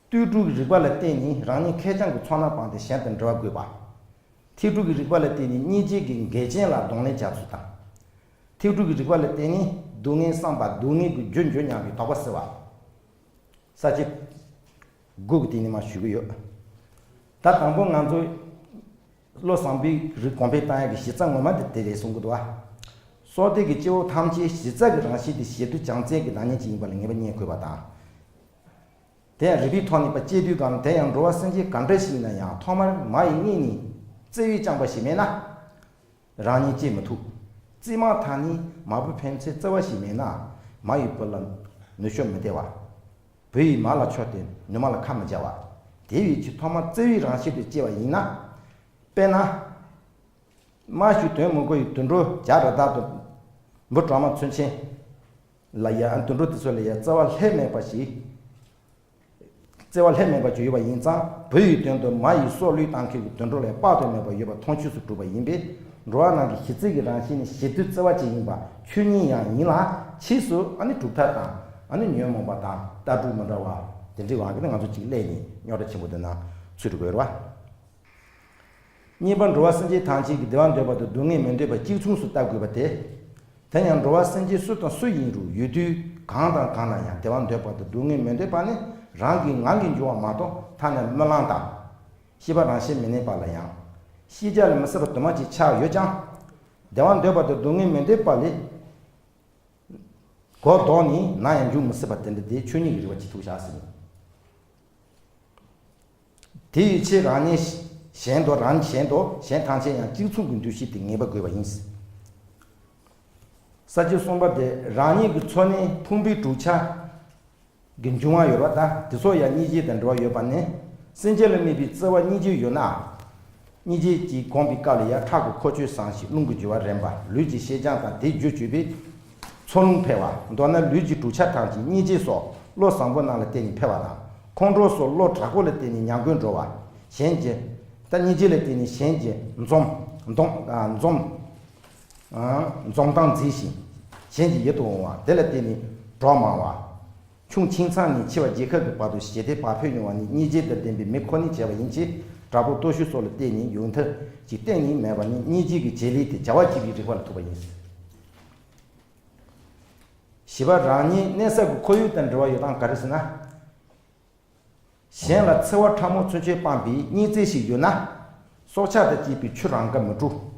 ལྟོས་གྲུབ་ཀྱི་རིག་པ་ལ་བརྟེན་ནས་རང་ཉིད་ཁེར་རྐྱང་གི་ཚོར་སྣང་སྤངས་ཏེ་གཞན་དང་འབྲེལ་བ་དགོས་པ། ཐེག་གྲུབ་ཀྱི་རིག་པ་ལ་བརྟེན་ནས་སྙིང་རྗེ་གི་འགལ་རྐྱེན་ལ་གདོང་ལེན་བྱ་ཚུལ་དང་། ཐེག་གྲུབ་ཀྱི་རིག་པ་ལ་བརྟེན་ནས་སྡུག་བསྔལ་བསམ་པ། སྡུག་བསྔལ་གྱི་རྒྱུ་འགྱུར་སྙམ་པའི་དོགས་པ་སེལ་བ། ས་བཅད་དགུ་གི་སྟེང་ནས་མར་ཞུ་གི་ཡོད། ད་དང་པོ་ང་ཚོ་བློ་བཟང་པོའི་རིགས་གོང་འཕེལ་གཏང་ཡག་གི་གཞི་རྩ་ངོ་མ་དེ་དེ་རེད་གསུང་གི་འདུག་བ། སྲོག་ལྡན་གྱི་སྐྱེ་བོ་ཐམས་ཅད་གཞི་རྩ་གི་རང་བཞིན་དེ་གཞི་དུས་བྱམས་བརྩེ་གི་བདག་ཉིད་ཅིག་ཡིན་པ་ལ་ངེས་པ་རྙེད་དགོས་པ་དང་། དེ་ཡང་རིགས་པའི་ཐོག་ནས་ཕར་དཔྱད་དུས་གང་དེ་ཡང་འགྲོ་བ་སེམས་ཅན་ག་འདྲ་ཞིག་ཡིན་ན་ཡང་ཐོག་མར་མ་ཡི་མངལ་ནས་བརྩེ་བས་བསྐྱངས་པ་ཞིག་མེད་ན། རང་ཉིད་སྐྱེ་མི་ཐུབ། བཙས་མ་ཐག་ནས་མ་བུ་ཕན་ཚུན་བརྩེ་བ་ཞིག་མེད་ན། མ་ཡིས་བུ་ལ་ནུ་ཞོ་མི་སྟེར་བ། བུ་ཡིས་མ་ལ་ཆོས་སྟེར་ནུ་མ་ལ་ཁ་མི་འབྱར་བ། དེ་བས་ཀྱི་ཐོག་མར་བརྩེ་བའི་རང་བཞིན་དུ་སྐྱེ་བ་ཡིན་ན། དཔེར་ན། མ་ཞིག་དོན་མི་གོ་ཡི་དུད་འགྲོ་བྱ་རི་དྭགས་དང་། འབུ་གྲོག་མ་ཚུན་ཆད་ལ་ཡང་དུད་འགྲོ་དེ་ཚོ་ལ་ཡང་བརྩེ་བ་ལྷད་མེད་པ་ཞིག་བརྩེ་བ་ལྷད་མེད་པ་ཅིག་ཡོད་པ་ཡིན་ཙང་། བུ་ཡི་དོན་དུ་མ་ཡིས་སྲོག་བློས་བཏང་མཁན་གྱི་དུད་འགྲོ་ལས་དཔག་ཏུ་མེད་པ་ཡོད་པ་མཐོང་ཆོས་སུ་གྲུབ་པ་ཡིན་པས། འགྲོ་བ་རྣམས་ཀྱི་གཞི་རྩའི་གི་རང་བཞིན་ནི་གཞི་དུས་བརྩེ་བ་ཅན་ཡིན་པ་ཆོས་ཉིད་ཡང་ཡིན་ལ། ཕྱིས་སུ་ཨ་ནི་གྲུབ་མཐའ་དང་། ཨ་ནི་ཉོན་མོངས་པ་དང་ལྟ་གྲུབ་མི་འདྲ་བ་དེ་འདྲའི་དབང་གིས་ནི་ང་ཚོ་གཅིག་ཀླད་ནས་རྙོག་དྲ་ཆེན་པོ་འདི་ནང་ཚུད་འགྲོ་གི་ཡོད་རེད་བ། གཉིས་པ། འགྲོ་བ་སེམས་ཅན་ཐམས་ཅད་ཀྱི་བདེ་བ་འདོད་པ་དང་སྡུག་བསྔལ་མི་འདོད་པ་གཅིག་མཚུངས་སུ་ལྟ་དགོས་པ་སྟེ། དེ་ཡང་འགྲོ་བ་སེམས་ཅན་སུ་དང་སུ་ཡིན་རུང་ཡུལ་དུས་གང་དང་གང་ན་ཡང་བདེ་བ་འདོད་པ་དང་སྡུག་བསྔལ་མི་འདོད་པ་ནི་རང་གི་ངང་གིས་འབྱུང་བ་མ་གཏོགས་ཐ་ན་རྨི་ལམ་དང་། ཤེས་པ་རང་བཞིན་མི་གནས་པ་ལ་ཡང་། ཤེས་བྱ་ལ་མི་སྲིད་པ་དུ་མ་ཅིག་ཆགས་ཡོད་ཀྱང་། བདེ་བ་འདོད་པ་དང་སྡུག་བསྔལ་མི་འདོད་པ་ལས། གོ་ལྡོག་ནས་ནམ་ཡང་འབྱུང་མི་སྲིད་པ་དེ་འདྲ་དེ་ཆོས་ཉིད་ཀྱི་རིག་པ་ཅིག་ཐུག་བཞག་ཟིན། དེ་ཡི་ཕྱིར་རང་ཉིད་གཞན་དང་། རང་གཞན་དང་གཞན་ཐམས་ཅད་ཡང་གཅིག་མཚུངས་ཀྱི་འདུ་ཤེས་དེ་ངེས་པ་དགོས་པ་ཡིན། ས་བཅད་གསུམ་པ་དེ་རང་ཉིད་ཀྱི་ཚོར་སྣང་ཕུང་པོའི་གྲུབ་ཆ་གི་འབྱུང་བ་ཡོད་པ་དང་དེ་ཚོ་ཡང་སྙིང་རྗེ་དང་འབྲེལ་བ་ཡོད་པ་ནི། སེམས་ཅན་ལ་དམིགས་པའི་བརྩེ་བ་སྙིང་རྗེ་ཡོད་ན། སྙིང་རྗེ་གྱིས་གང་བའི་སྐབས་ལ་ཡང་ཁྲག་གི་ཁོལ་སྐྱོད་བཟང་ཞིང་རླུང་གི་རྒྱུ་བ་རན་པ། ལུས་ཀྱི་ཤེད་རྐྱང་དང་དེས་རྒྱུ་བཅོས་པའི་འཚོ་རླུང་འཕེལ་བ། མདོར་ན་ལུས་ཀྱི་གྲུབ་ཆ་ཐམས་ཅད་སྙིང་རྗེ་སོགས་བློ་བཟང་པོ་རྣམས་ལ་བརྟེན་ནས་འཕེལ་བ་དང་། ཁོང་ཁྲོ་སོགས་བློ་དྲག་པོ་ལ་བརྟེན་ནས་ཉམས་རྒུད་འགྲོ་བ། གཞན་གྱི། ད་སྙིང་རྗེ་ལ་བརྟེན་ནས་གཞན་གྱི་འཛུམ། འཛུམ། ཨ། འཛུམ་མདངས་མཛེས་ཤིང་། གཞན་གྱི་ཡིད་དུ་འོང་བ། དེ་ལ་བརྟེན་ནས་གྲོགས་མང་བ། ཆུང་ཁྱིམ་ཚང་ནས་ཆེ་བ་རྒྱལ་ཁབ་ཀྱི་བར་དུ་ཞི་བདེ་བག་ཕེབས་མྱོང་བ་ནི་སྙིང་རྗེ་དང་ལྡན་པའི་མི་ཁོ་ནས་བྱས་པ་ཡིན་གྱི། དྲག་པོ་སྟོབས་ཤུགས་སོགས་ལ་བརྟེན་ནས་ཡོང་ཐབས་ཀྱི་གཏན་ནས་མེད་པ་ནི་སྙིང་རྗེ་གི་བྱེད་ལས་དེ་བྱ་བ་བྱེད་པའི་རིག་པ་ལ་ཐུག་པ་ཡིན། བཞི་པ། རང་ཉིད་གནས་ས་གི་ཁོར་ཡུག་དང་འབྲེལ་བ་ཡོད་སྟངས་ག་རེ་ཟེར་ན། གཞན་ལ་བརྩེ་བ་ཕྲ་མོ་ཚུན་ཆད་སྤངས་པའི་སྙིང་བརྩེ་ཞིག་ཡོད་ན། སྲོག་ཆགས་དང་བཅས་པའི་ཆུ་རང་ག་མི་འཁྲུ།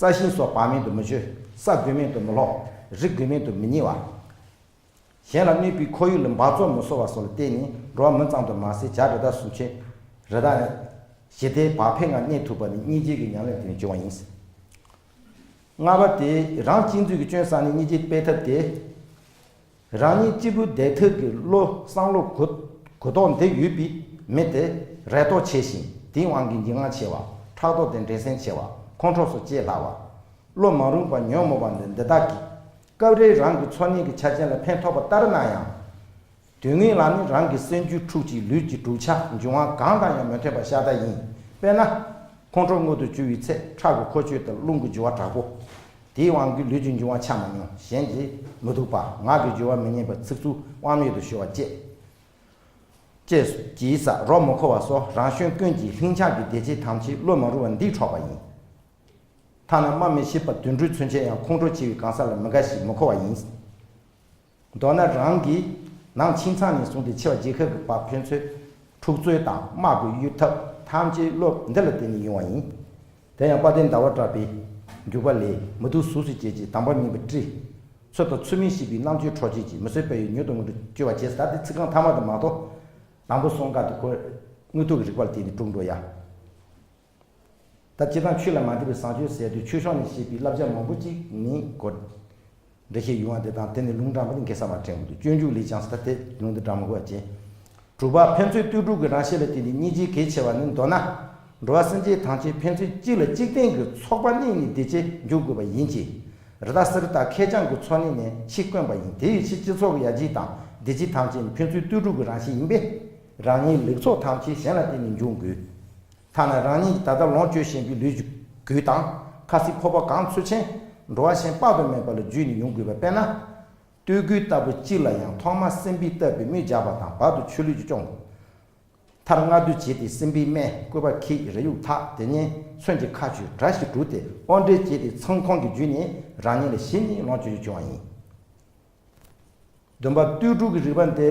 རྩྭ་ཤིང་སོགས་བག་མེད་དུ་མི་གཅོད། ས་རྒོད་མེད་དུ་མི་སློག་རི་རྒོད་མེད་དུ་མི་ཉིལ་བ། གཞན་ལ་གནོད་པའི་ཁོར་ཡུག་ལ་འབག་བཙོག་མི་བཟོ་བ་སོགས་ལ་བརྟེན་ནས་འགྲོ་བ་མི་ཙམ་དུ་མ་ཟད་བྱ་རི་དྭགས་སུ་ཆེ། རི་དྭགས་ཞི་བདེའི་བག་ཕེབས་ངང་གནས་ཐུབ་པ་ནི་སྙིང་རྗེ་གི་ཉམས་ལེན་དེ་ནས་བྱུང་བ་ཡིན། ལྔ་པ་དེ་རང་གཅེས་འཛིན་གྱི་སྐྱོན་བསལ་ནས་སྙིང་རྗེ་སྤེལ་ཐབས་ཏེ། རང་ཉིད་གཅིག་པུ་བསྡད་ཐབས་ཀྱི་བློ་བསམ་བློ་གུ་གུ་དོག་འདི་ཡོད་པའི་མི་དེ་རེ་དོགས་ཆེ་ཞིང་དེའི་དབང་གིས་འཇིགས་དངངས་ཆེ་བ། ཕྲག་དོག་དང་འགྲན་སེམས་ཆེ་བ། ཁོང་ཁྲོ་སོགས་སྐྱེ་སླ་བ། བློ་མ་རུངས་པ་ཉོན་མོངས་པ་འདི་འདི་དག་གིས་སྐབས་རེ་རང་གི་འཚོ་གནས་ཀྱི་ཆ་རྐྱེན་ལ་ཕན་ཐོགས་པ་ལྟར་སྣང་ཡང་། དུས་ངན་ལ་ནི་རང་གི་སེམས་རྒྱུད་འཁྲུག་ཅིང་ལུས་ཀྱི་གྲུབ་ཆ་འབྱུང་བ་གང་དང་ཡང་མི་མཐུན་པ་ཤ་སྟག་ཡིན། དཔེར་ན། ཁོང་ཁྲོ་མངལ་དུ་སྐྱེ་བའི་ཚེ་ཁྲག་གི་ཁོལ་སྐྱོད་དང་རླུང་གི་རྒྱུ་བ་དྲག་པོ། དེའི་དབང་གིས་ལུས་ཀྱི་འབྱུང་བ་ཆ་མ་མྱོང་། གཞན་གྱིས་མི་སྡུག་པ། ངག་གི་རྒྱུ་བ་མི་སྙན་པ། ཚིག་རྩུབ་དབང་མེད་དུ་ཤོར་བ་བཅས། ཅེས་ཀྱིས་ས་རོ་མི་འཁོར་བ་སོགས་རང་གཞན་ཀུན་གྱི་ལྷིང་འཇགས་ཀྱི་བདེ་སྐྱིད་ཐམས་ཅད་བློ་མ་རུངས་པ་འདིས་འཕྲོག་པ་ཡིན། ཐ་ན་སྨྲ་མི་ཤེས་པ་དུད་འགྲོ་ཚུན་ཆད་ཡང་ཁོང་ཁྲོ་ཆེ་བའི་གང་ཟག་ལ་མི་དགའ་ཞིང་མི་མཁོ་བ་ཡིན། མདོར་ན་རང་གི་ནང་ཁྱིམ་ཚང་ནས་བཟུང་སྟེ་ཆེ་བ་རྒྱལ་ཁབ་ཀྱི་བར་ཕན་ཚུན་འཁྲུག་རྩོད་དང་དམག་གི་གཡུག་ཐབས་ཐམས་ཅད་བློ་འདི་ལ་བརྟེན་ནས་ཡོང་བ་ཡིན། དེ་ཡང་དཔལ་ལྡན་ཟླ་བ་གྲགས་པའི་འཇུག་པ་ལས། མི་སྡུག་གཟུགས་སུ་བྱེད་ཅིང་དམ་པ་མིན་པར་བཀྲི། ཚུལ་དང་ཚུལ་མིན་ཤེས་པའི་རྣམ་དཔྱོད་འཕྲོག་བྱེད་ཀྱི། མི་བཟོད་པ་ཡིས་མྱུར་དུ་དངོས་གྲུབ་སྐྱོབ་པར་བྱེད། ད་དེ་ཚིག་རྐང་ཐ་མ་དེ་མ་གཏོགས། དང་པོ་གསུམ་ཀ་དེ་ཁོ་དངོས་ཐོག་གི་རིགས་པ་ལ་བརྟེན་ནས་གྲུབ་འགྲོ་ཡ། ད་སྤྱིར་བཏང་ཆོས་ལ་མ་འདུས་པའི་བཟང་སྤྱོད་ཟེར་དུས་ཆོས་ཕྱོགས་ནས་བཤད་པའི་བསླབ་བྱ་མང་པོ་ཅིག་ནི་གོ། འགྲེལ་བཤད་ཡོང་བ་དེ་དང་། དེ་ནི་ལུང་དྲངས་པ་ནི་འགལ་ས་མ་དྲན་དགོས་འདུག། སྤྱོད་འཇུག་ལས་ཀྱང་ཟེར། ད་དེ་ལུང་དུ་དྲངས་མི་དགོས་པ་བྱས། དྲུག་པ། ཕན་ཚུན་ལྟོས་གྲུབ་ཀྱི་རང་བཞིན་ལ་བརྟེན་ནས་སྙིང་རྗེ་གལ་ཆེ་བ་ནི། མདོར་ན། འགྲོ་བ་སེམས་ཅན་ཐམས་ཅད་ཕན་ཚུན་གཅིག་ལ་གཅིག་བརྟེན་གྱི་ཚོགས་པ་བརྙེས་ནས་བདེ་སྐྱིད་འབྱུང་དགོས་པ་ཡིན་གྱི། རི་དྭགས་གསེར་དང་ཁེར་རྐྱང་གི་འཚོ་གནས་ནི་ཕྱིར་དཀོན་པ་ཡིན། དེ་ཡི་ཕྱིར་སྤྱི་ཚོགས་ཀྱི་ཡར་རྒྱས་དང་བདེ་སྐྱིད་ཐམས་ཅད་ནི་ཕན་ཚུན་ལྟོས་གྲུབ་ཀྱི་རང་བཞིན་ཡིན་པས། རང་ཉིད་ལེགས་ཚོགས་ཐམས་ཅད་གཞན་ལ་བརྟེན་ནས་འབྱུང་དགོས། ཐ་ན་རང་ཉིད་ད་ལྟ་ལོངས་སྤྱོད་བཞིན་པའི་ལུས་ཀྱི་གོས་དང་། ཁ་ཟས་ཕོར་པ་གང་ཚུལ་ཆེན། འགྲོ་བ་གཞན་དཔག་ཏུ་མེད་པ་ལ་བརྒྱུད་ནས་ཡོང་དགོས་པ། དཔེར་ན། སྟོད་གོས་ལྟ་བུ་གཅིག་ལ་ཡང་ཐོག་མར་སྲིན་བལ་བཏབ་པའི་མིག་རྒྱག་པ་དང་། བར་དུ་ཆུ་ལུད་ཀྱིས་སྐྱོང་དགོས། མཐར་སྔགས་བཏུ་བྱས་ཏེ་སྲིན་བལ་སྨད། སྐུད་པ་ཁྱེར་རས་ཡུག་འཐག། དེ་ནས་མཚོན་གྱིས་ཁ་ཆོད། གྲ་ཞིག་བྲུས་ཏེ་དབོར་འདྲེན་བྱས་ཏེ་ཚང་ཁང་གི་བརྒྱུད་ནས་རང་ཉིད་ལ་གཞི་ནས་ལོངས་སྤྱོད་བྱུང་བ་ཡིན། བདུན་པ། ལྟོས་གྲུབ་ཀྱི་རིགས་པ་འདི།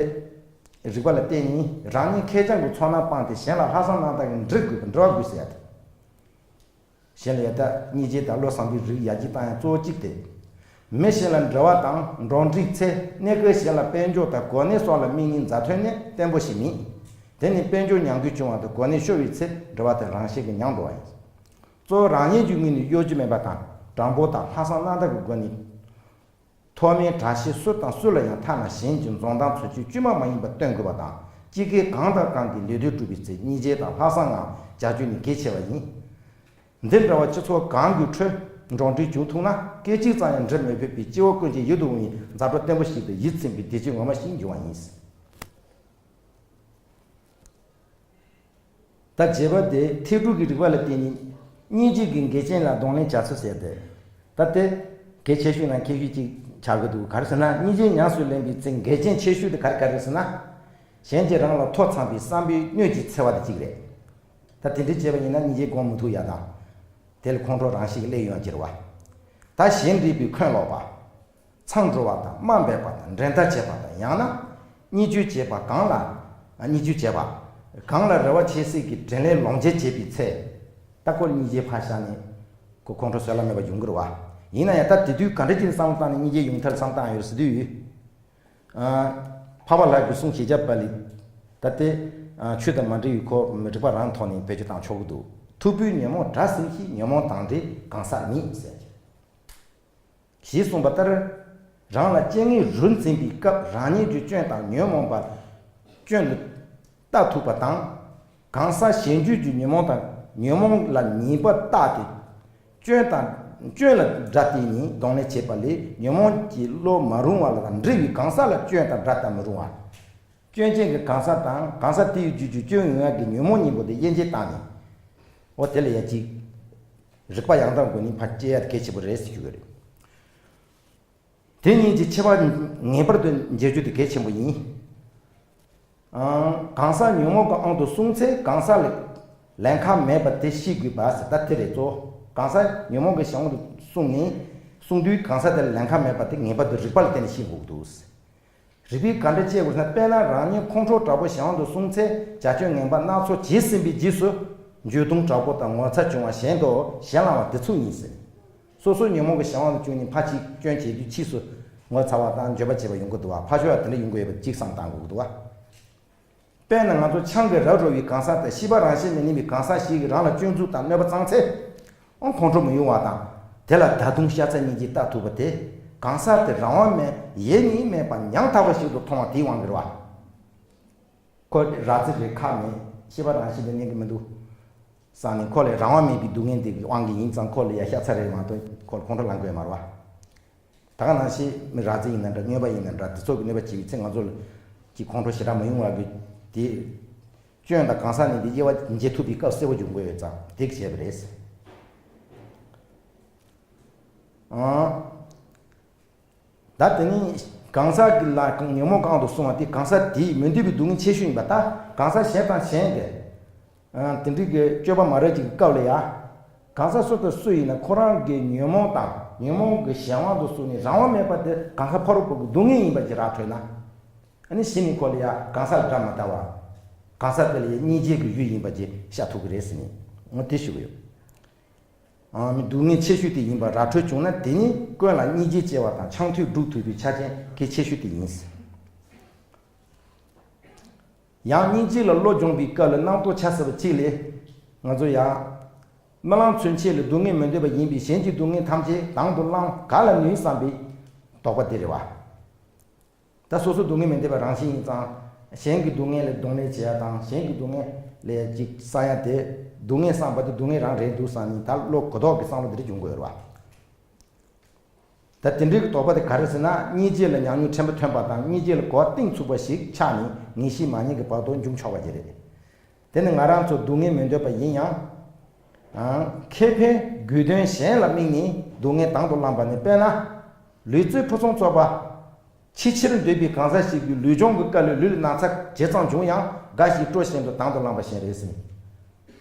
རིགས་པ་ལ་བརྟེན་ནས་རང་ཉིད་ཁེར་རྐྱང་གི་ཚོར་སྣང་སྤངས་ཏེ་གཞན་ལ་ལྷག་བསམ་རྣམ་དག་གིས་འབྲི་དགོས་པ། འབྲི་བ་དགོས་ཟེར་ཡ་དེ། གཞན་ལ་ཡ་ད་སྙིང་རྗེ་དང་བློ་བཟང་པོའི་རིགས་ཡར་རྒྱས་བཏང་ཡ་གཙོ་བོ་གཅིག་དེ། མི་གཞན་ལ་འབྲེལ་བ་དང་འགྲོགས་འདྲིས་ཚེ། གནས་སྐབས་གཞན་ལ་དཔལ་འབྱོར་དང་གོ་གནས་སོགས་ལ་དམིགས་ནས་མཛའ་མཐུན་ནི་བརྟན་པོ་ཞིག་མིན། དེ་ནི་དཔལ་འབྱོར་ཉམས་རྒུད་བྱུང་བ་དང་གོ་གནས་ཤོར་བའི་ཚེ་འབྲེལ་བ་དེ་རང་བཞིན་གྱིས་ཉམས་འགྲོ་བ་ཡིན། གཙོ་བོ་རང་ཉིད་ཀྱི་ངོས་ནས་གཡོ་སྒྱུ་མེད་པ་དང་དྲང་པོ་དང་ལྷག་བསམ་རྣམ་དག་གི་སྒོ་ནས། མཐོ་དམན་གྲགས་ཆེ་སུ་དང་སུ་ལ་ཡང་ཐ་ན་གཞན་གྱི་འཛུམ་མདངས་ཚུན་ཆད་བཅོས་མ་མ་ཡིན་པ་སྟོན་དགོས་པ་དང་། སྤྱི་སྒེར་གང་དང་གང་གི་ལས་དོན་སྒྲུབ་པའི་ཚེ་སྙིང་རྗེ་དང་ལྷག་བསམ་ངང་བྱ་སྤྱོད་ནི་གལ་ཆེ་བ་ཡིན། འདི་འདྲ་བ་སྤྱི་ཚོགས་གང་གི་ཁྲོད་འགྲོགས་འདྲིས་བྱུང་ཐུབ་ན། སྐད་ཅིག་ཙམ་ཡང་འབྲི་མི་ཕོད་པའི་སྐྱེ་བོ་ཀུན་གྱི་ཡིད་དུ་འོང་བའི་མཛའ་གྲོགས་བརྟན་པོ་ཞིག་དང་ཡིད་ཚིམ་པའི་བདེ་སྐྱིད་ངོ་མ་ཞིག་འབྱུང་བ་ཡིན། ད་བརྒྱད་པ་དེ། ཐེག་དྲུག་གི་རིགས་པ་ལ་བརྟེན་ནས་སྙིང་རྗེ་གི་འགལ་རྐྱེན་ལ་གདོང་ལེན་བྱ་ཚུལ་ཟེར་ཏེ། ད་དེ་གལ་ཆེ་ཤོས་ནང་ཁྱད་ཤོས་ཅིག་ཆགས་ཀྱི་འདུག། ག་རེ་ཟེར་ན། སྙིང་རྗེ་ཉམས་སུ་ལེན་པའི་ཚེ་འགལ་རྐྱེན་ཆེ་ཤོས་དེ་ག་རེ་ག་རེ་ཟེར་ན། གཞན་གྱིས་རང་ལ་ཐོ་འཚམས་པའི་བསམ་པའི་སྣོད་ཀྱིས་འཚེ་བ་དེ་གཅིག་རེད། ད་དེ་འདྲ་བྱས་པ་ཡིན་ན་སྙིང་རྗེ་སྒོམ་མི་ཐུབ་ཡ་དང་། དེ་ལ་ཁོང་ཁྲོ་རང་བཞིན་གྱིས་སླེབས་ཡོང་གི་རེད་བ། ད་གཞན་འདྲིས་པའི་འཁོན་ལོག་པ། མཚང་འབྲུ་བ་དང་དམའ་འབེབས་པ་དང་འགྲན་ཟླ་བྱེད་པ་དང་། ཡང་ན་བརྙས་བཅོས་བྱེད་པ་གང་ལ། བརྙས་བཅོས་བྱེད་པ་གང་ལ་རེ་བ་ཆེ་སེམས་ཀྱིས་དྲིན་ལན་ལོག་འཇལ་བྱེད་པའི་ཚེ། ད་ཁོ་སྙིང་རྗེ་ཕར་བཞག་ནས་ཁོ་ཁོང་ཁྲོ་བཟོད་གླགས་མེད་པ་ཡོང་གི་རེད་བ། ཡིན་ན་ཡང་ད་དེ་དུས་ག་འདྲ་ཅིག་བསམ་བློ་བཏང་ནས་སྙིང་རྗེ་ཡོང་ཐབས་བསམ་བཏང་ཡོད་ཟེར་དུས། ཨ། འཕགས་པ་ལྷ་གི་གསུང་ཞེས་བྱ་པ་ལས། ད་དེ། ཨ། ཆོས་དང་མ་འབྲེལ་བའི་ཁོ་རིགས་པ་རང་ཐོག་ནས་བེད་སྤྱོད་བཏང་ཆོག་གི་འདུག། མཐུ་བོས་ཉོན་མོངས་དགྲ་ཟིན་ཞིང་། ཉོན་མོངས་དང་འདྲེས་གང་ཟག་མེད་ཟེར། ཞེས་གསུངས་པ་ལྟར། རང་ལ་རྐྱེན་ངན་རུ་འཛིན་པའི་སྐབས་རང་ཉིད་ཀྱི་སྐྱོན་དང་ཉོན་མོངས་པ། སྐྱོན་དུ་ལྟ་ཐུབ་པ་དང་། གང་ཟག་གཞན་རྒྱུད་ཀྱི་ཉོན་མོངས་དང་ཉོན་མོངས་ལ་ཉེས་པ་བརྟགས་ཏེ། སྐྱོན་དང་སྐྱོན་ལ་དགྲ་བལྟས་ནས་གདོང་ལེན་བྱེད་པ་ལས། ཉོན་མོངས་ཀྱི་བློ་མ་རུང་བ་ལ་དང་འབྲེལ་བའི་གང་ཟག་ལ་སྐྱོན་དང་དགྲ་ལྟ་མི་རུང་བ། སྐྱོན་ཅན་གྱི་གང་ཟག་དང་གང་ཟག་དེའི་རྒྱུད་ཀྱི་སྐྱོན་ཡོང་ཡག་གི་ཉོན་མོངས་གཉིས་པོ་དེ་དབྱེ་འབྱེད་བཏང་ནས། འོ་དེ་ལ་ཡ་གཅིག། རིགས་པ་ཡང་དག་སྒོ་ནས་ཕར་དཔྱད་ཡ་དེ་གལ་ཆེན་པོ་རེད་ཟེར་རྒྱུ་རེད། དེ་གཉིས་ཀྱི་ཁྱད་པར་ངེས་པར་དུ་འབྱེད་རྒྱུ་དེ་གལ་ཆེན་པོ་ཡིན། ཨང་། གང་ཟག་ཉོན་མོངས་ཀྱི་དབང་དུ་སོང་ཚེ་གང་ཟག་ལ་ལན་ཁག་མེད་པ་དེ་ཤེས་དགོས་པ་ཟེར། ད་དེ་རེད་གཙོ། གང་ཟག་ཉོན་མོངས་ཀྱི་གཞན་དབང་དུ་སོང་ནས་སོང་དུས་གང་ཟག་དེ་ལ་ལན་ཁག་མེད་པ་དེ་ངེས་པར་དུ་རིགས་པ་ལ་བརྟེན་ནས་ཤེས་དགོས་ཀྱི་འདུག། རིགས་པས་ག་འདྲ་དཔྱད་དགོས་ན། དཔེར་ན་རང་ཉིད་ཁོང་ཁྲོ་དྲག་པོ་གཞན་དབང་དུ་སོང་ཚེ་བྱ་སྤྱོད་ངན་པ་སྣ་ཚོགས་བྱས་ཟིན་པའི་རྗེས་སུ་འགྱོད་གདུང་དྲག་པོ་དང་ངོ་ཚ་བྱུང་བ་གཞན་དུ་ཞེད་སྣང་བ་དེ་ཚོ་ཡིན་ཟེར། སོ་སོ་ཉོན་མོངས་ཀྱི་གཞན་དབང་དུ་བཅུག་ནས་ཕར་ཅིག་སྐྱོན་བྱེད་དུས་ཕྱིས་སུ་ངོ་ཚ་བ་དང་འགྱོད་པ་བྱེད་པ་ཡོང་གི་འདུག་བ། ཕར་ཕྱོགས་ལ་དེ་འདྲ་ཡོང་གི་ཡོད་པ་གཅིག་བསམ་བཏང་དགོས་ཀྱི་འདུག་བ། དཔེར་ན་ང་ཚོ་ཆང་གིས་རབ་རོལ་བའི་གང་ཟག་དང་ཤེས་པ་རང་བཞིན་ལས་ནུས་པའི་གང་ཟག་ཞིག་གིས་རང་ལ་སྐྱོན་འཛུགས་དང་གནོད་པ་བསྩམས་ཚེ། ཨང་ཁོང་ཁྲོ་མི་ཡོང་བ་དང་། དེ་ལ་ད་དུང་ཤ་ཚ་སྙིང་རྗེ་ལྟ་ཐུབ་པ་དེ། གང་ཟག་དེ་རང་དབང་མེད་ཡེ་ནས་མེད་པ་ཉམ་ཐག་པ་ཞིག་ཏུ་མཐོང་བ་དེའི་དབང་གིས་རེད་བ། ཁོ་ར་རྫི་རེད། ཁག་མེད། ཤེས་པ་རང་བཞིན་ལས་ནུས་ཀྱི་མི་འདུག་བསམ་ནས་ཁོ་ལ་རང་དབང་མེད་པའི་སྡུག་བསྔལ་དེ་གི་དབང་གིས་ཡིན་ཙང་ཁོ་ལ་ཡ་ཤ་ཚ་རེད་མ་གཏོགས་ཁོ་ལ་ཁོང་ཁྲོ་ལངས་དགོས་མ་རེད་བ། ད་ག་ནང་བཞིན་མི་ར་རྫི་ཡིན་ན་འདྲ། སྨྱོན་པ་ཡིན་ན་འདྲ། དེ་ཚོ་གི་གནོད་པ་བྱེད་པའི་ཚེ་ང་ཚོ་ལ་གི་ཁོང་ཁྲོ་ཞེ་དྲག་མ་ཡོང་བ་གི་དེ། སྐྱོན་དང་གང་ཟག་གཉིས་དེ་དབྱེ་བ་འབྱེད་ཐུབ་པའི་སྐབས་གསལ་པོ་འབྱུང་དགོས་ཡོད་ཙང་དེ་བྱས་པ་རེད། ཨང་། ད་དེ་ནི་གང་ཟག་གི་ལ་ཉོན་མོངས་གང་དུ་སོང་བ་དེ་གང་ཟག་དེའི་མི་འདོད་པའི་སྡུག་བསྔལ་ཆེ་ཤོས་ཡིན་པ། ད་གང་ཟག་གཞན་དང་གཞན་གྱི། ཨང་། དེ་འདྲའི་གི་སྤྱོད་པ་མ་རབས་ཅིག་གི་སྐབས་ལ་ཡ། གང་ཟག་སུ་དང་སུ་ཡིན་ན་ཁོ་རང་གི་ཉོན་མོངས་དང་ཉོན་མོངས་ཀྱི་གཞན་དབང་དུ་སོང་ནས་རང་དབང་མེད་པ་དེ་གང་ཟག་ཕ་རོལ་པོ་གི་སྡུག་བསྔལ་ཡིན་པ་ཅིག་ར་འཕྲོད་ན། ཨ་ནི་གཞི་ནས་ཁོ་ལ་ཡ་གང་ཟག་ལ་དགྲ་མ་ལྟ་བ། གང་ཟག་དེ་ལ་ཡ་སྙིང་རྗེ་གི་ཡུལ་ཡིན་པ་ཅིག་ཤར་ཐུབ་ཀྱི་རེད་ཟེར་ནས་ངོ་དེ་ཞུ་གི་ཡོད། སྡུག་བསྔལ་ཆེ་ཤོས་དེ་ཡིན་པ་ར་འཕྲོད་བྱུང་ན། དེ་ནི་ཀུན་ལ་སྙིང་རྗེ་སྐྱེ་བ་དང་འཆམ་མཐུན་སྒྲུབ་ཐུབ་པའི་ཆ་རྐྱེན་གལ་ཆེ་ཤོས་དེ་ཡིན། ཡང་སྙིང་རྗེ་ལ་བློ་སྦྱོང་བའི་སྐབས་ལ་རྣམ་རྟོག་འཆར་སྲིད་པ་གཅིག་ལས། ང་ཚོ་ཡང་རྨི་ལམ་ཚུན་ཆད་ལ་སྡུག་བསྔལ་མི་འདོད་པ་ཡིན་པས། གཞན་གྱི་སྡུག་བསྔལ་ཐམས་ཅད་དང་དུ་བླང་ག་ལ་ནུས་བསམ་པའི་དོགས་པ་དེ་རེད་བ། ད་སོ་སོ་སྡུག་བསྔལ་མི་འདོད་པ་རང་བཞིན་ཡིན་ཙང་། གཞན་གྱི་སྡུག་བསྔལ་ལ་གདོང་ལེན་བྱེད་ཡ་དང་། གཞན་གྱི་སྡུག་བསྔལ་ལ་ཅིག་བསམ་ཡ་དེ། སྡུག་བསྔལ་བསམ་པ་དེ་སྡུག་བསྔལ་རང་རེད་འདུག་བསམ་ནས་ད་བློ་གུ་དོག་གི་བསམ་བློ་དེ་འདྲ་འབྱུང་དགོས་རེད་བ། ད་དེ་འདྲའི་གི་དོགས་པ་དེ་ག་རེ་ཟེར་ན། སྙིང་རྗེ་ལ་ཉམས་མྱོང་ཕྲན་བུ་ཐོན་པ་དང་། སྙིང་རྗེ་ལ་གོ་བ་གཏིང་ཚུགས་པ་ཞིག་ཆགས་ནས་ངེས་ཤེས་མ་རྙེད་ཀྱི་བར་དུ་འབྱུང་ཆོག་པ་ཞིག་རེད། དེ་ནི་ང་རང་ཚོ་སྡུག་བསྔལ་མི་འདོད་པ་ཡིན་ཡང་། ཨང་། ཁེ་ཕན་དགོས་དོན་གཞན་ལ་དམིགས་ནས་སྡུག་བསྔལ་དང་དུ་བླངས་པ་ནི། དཔེར་ན། ལུས་རྩལ་ཕུན་སུམ་ཚོགས་པ། ཆེས་ཆེར་འདོད་པའི་གང་ཟག་ཞིག་གིས་ལུས་སྦྱོང་གི་སྐབས་ལ་ལུས་ལ་ན་ཚ་ཇི་ཙམ་བྱུང་ཡང་། དགའ་ཞིང་སྤྲོ་བཞིན་དུ་དང་དུ་བླངས་པ་བཞིན་རེད་ཟེར།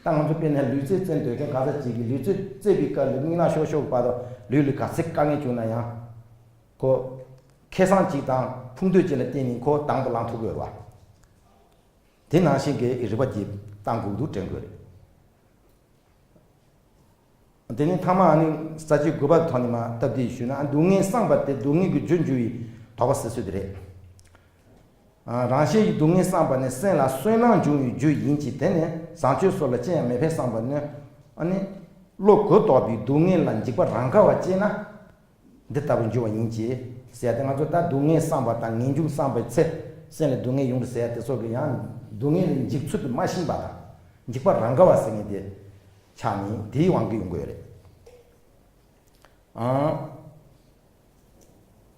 ད་ང་ཚོ་དཔེར་ན་ལུས་རྩལ་རྩེད་འདོད་མཁན་གང་ཟག་ཅིག་གིས་ལུས་རྩལ་རྩེད་པའི་སྐབས་ལ་མིག་ནག་ཤོག་ཤོག་བར་དུ་ལུས་ལ་ག་ཚད་དཀའ་ངལ་བྱུང་ན་ཡང་། ཁོ་ཁེ་བཟང་ཅིག་དང་ཕུགས་འདུན་ཅིག་ལ་བརྟེན་ནས་ཁོ་དང་དུ་བླངས་ཐུབ་དགོས་རེད་བ། དེ་ནང་བཞིན་གྱི་རིག་པ་ཅིག་བཏང་དགོས་འདུག་དྲན་དགོས་རེད། དེ་ནས་མཐའ་མ་ཨ་ནི་ས་བཅད་དགུ་པ་ཐོག་ནས་མར་སྟབས་བདེ་ཞུས་ན། སྡུག་བསྔལ་བསམ་པ་དེ་སྡུག་བསྔལ་གྱི་རྒྱུར་འགྱུར་བའི་དོགས་པ་སེལ་ཚུལ་དེ་རེད། ཨ། རང་གཞན་གྱི་སྡུག་བསྔལ་བསམ་པ་ནི་སེམས་ལ་སུན་སྣང་འབྱུང་བའི་རྒྱུ་ཡིན་གྱི། དེ་ནི་བཟང་སྤྱོད་སོགས་ལ་ཅི་ཡང་མི་ཕན་བསམ་པ་ནི། ཨ་ནི་བློ་གུ་དོག་པའི་སྡུག་བསྔལ་ལ་འཇིགས་པ་རང་ག་བ་སྐྱེས་ན། འདི་ལྟ་བུ་འགྱུར་བ་ཡིན་གྱི་ཟེར་ཏེ། ང་ཚོ་ད་སྡུག་བསྔལ་བསམ་པ་དང་ངེས་འབྱུང་བསམ་པའི་ཚེ་སེམས་ལ་སྡུག་བསྔལ་ཡོང་གི་ཟེར་ཏེ་སོགས་ཀྱི་ཡང་སྡུག་བསྔལ་ལ་འཇིགས་ཚུལ་དུ་མ་ཤེས་པ་དང་། འཇིགས་པ་རང་ག་བ་ཟེར་མཁན་དེ་ཆགས་ནས་དེའི་དབང་གིས་ཡོང་གི་ཡོད་རེད། ཨང་།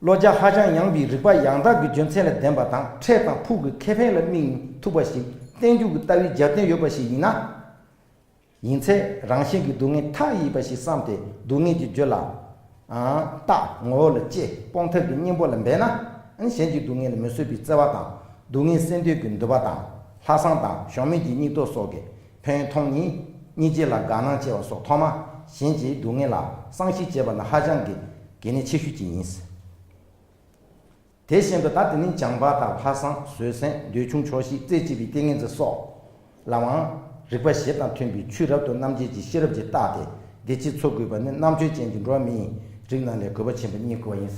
བློ་རྒྱ་ཧ་ཅང་ཡངས་པའི་རིག་པ་ཡང་དག་གི་རྒྱུ་མཚན་ལ་ལྡན་པ་དང་། འཕྲལ་དང་ཕུགས་ཀྱི་ཁེ་ཕན་ལ་དམིགས་ཐུབ་པ་ཞིག་རྟེན་འབྱུང་གི་ལྟ་བའི་རྒྱབ་རྟེན་ཡོད་པ་ཞིག་ཡིན་ན། ཡིན་ཚེ་རང་གཞན་གྱི་སྡུག་བསྔལ་མཐའ་ཡས་པ་ཞིག་བསམ་སྟེ། སྡུག་བསྔལ་གྱི་རྒྱུ་ལ། ཨང་། བརྟག་ངོ་བོ་ལ་དཔྱད། སྤོང་ཐབས་ཀྱི་གཉེན་པོ་ལ་འབད་ན། གཞན་གྱི་སྡུག་བསྔལ་ལ་མི་བཟོད་པའི་བརྩེ་བ་དང་། སྡུག་བསྔལ་སེལ་འདོད་ཀྱི་འདུན་པ་དང་། ལྷག་བསམ་དང་གཞོམ་མེད་ཀྱི་སྙིང་སྟོབས་སོགས་ཀྱི་ཕན་ཡོན་མཐོང་ནས། སྙིང་རྗེ་ལ་དགའ་སྣང་སྐྱེ་བ་སོགས། ཐོག་མར་གཞན་གྱི་སྡུག་བསྔལ་ལ་བསམ་ཤེས་བྱེད་པ་ནི་ཧ་ཅང་གི་གལ་གནད་ཆེ་ཤོས་ཅིག་ཡིན། དེ་བཞིན་དུ། ད་དེ་ནི་བྱམས་པ་དང་། ལྷག་བསམ། བཟོད་བསྲན། འདོད་ཆུང་། ཆོག་ཤེས། རྩེ་གཅིག་པའི་ཏིང་ངེ་འཛིན་སོགས་ལའང་རིག་པ་བཞི་དང་མཐུན་པའི་ཆོས་རབ་ཏུ་རྣམ་འབྱེད་ཀྱི་ཤེས་རབ་ཀྱིས་བརྟགས་ཏེ། བདེ་སྐྱིད་འཚོལ་དགོས་པ་ནི། རྣམ་དཔྱོད་ཅན་གྱི་འགྲོ་བ་མིའི་རིགས་རྣམས་ལས་དགོས་པ་ཆེན་པོ་རྙེད་དགོས་པ་ཡིན།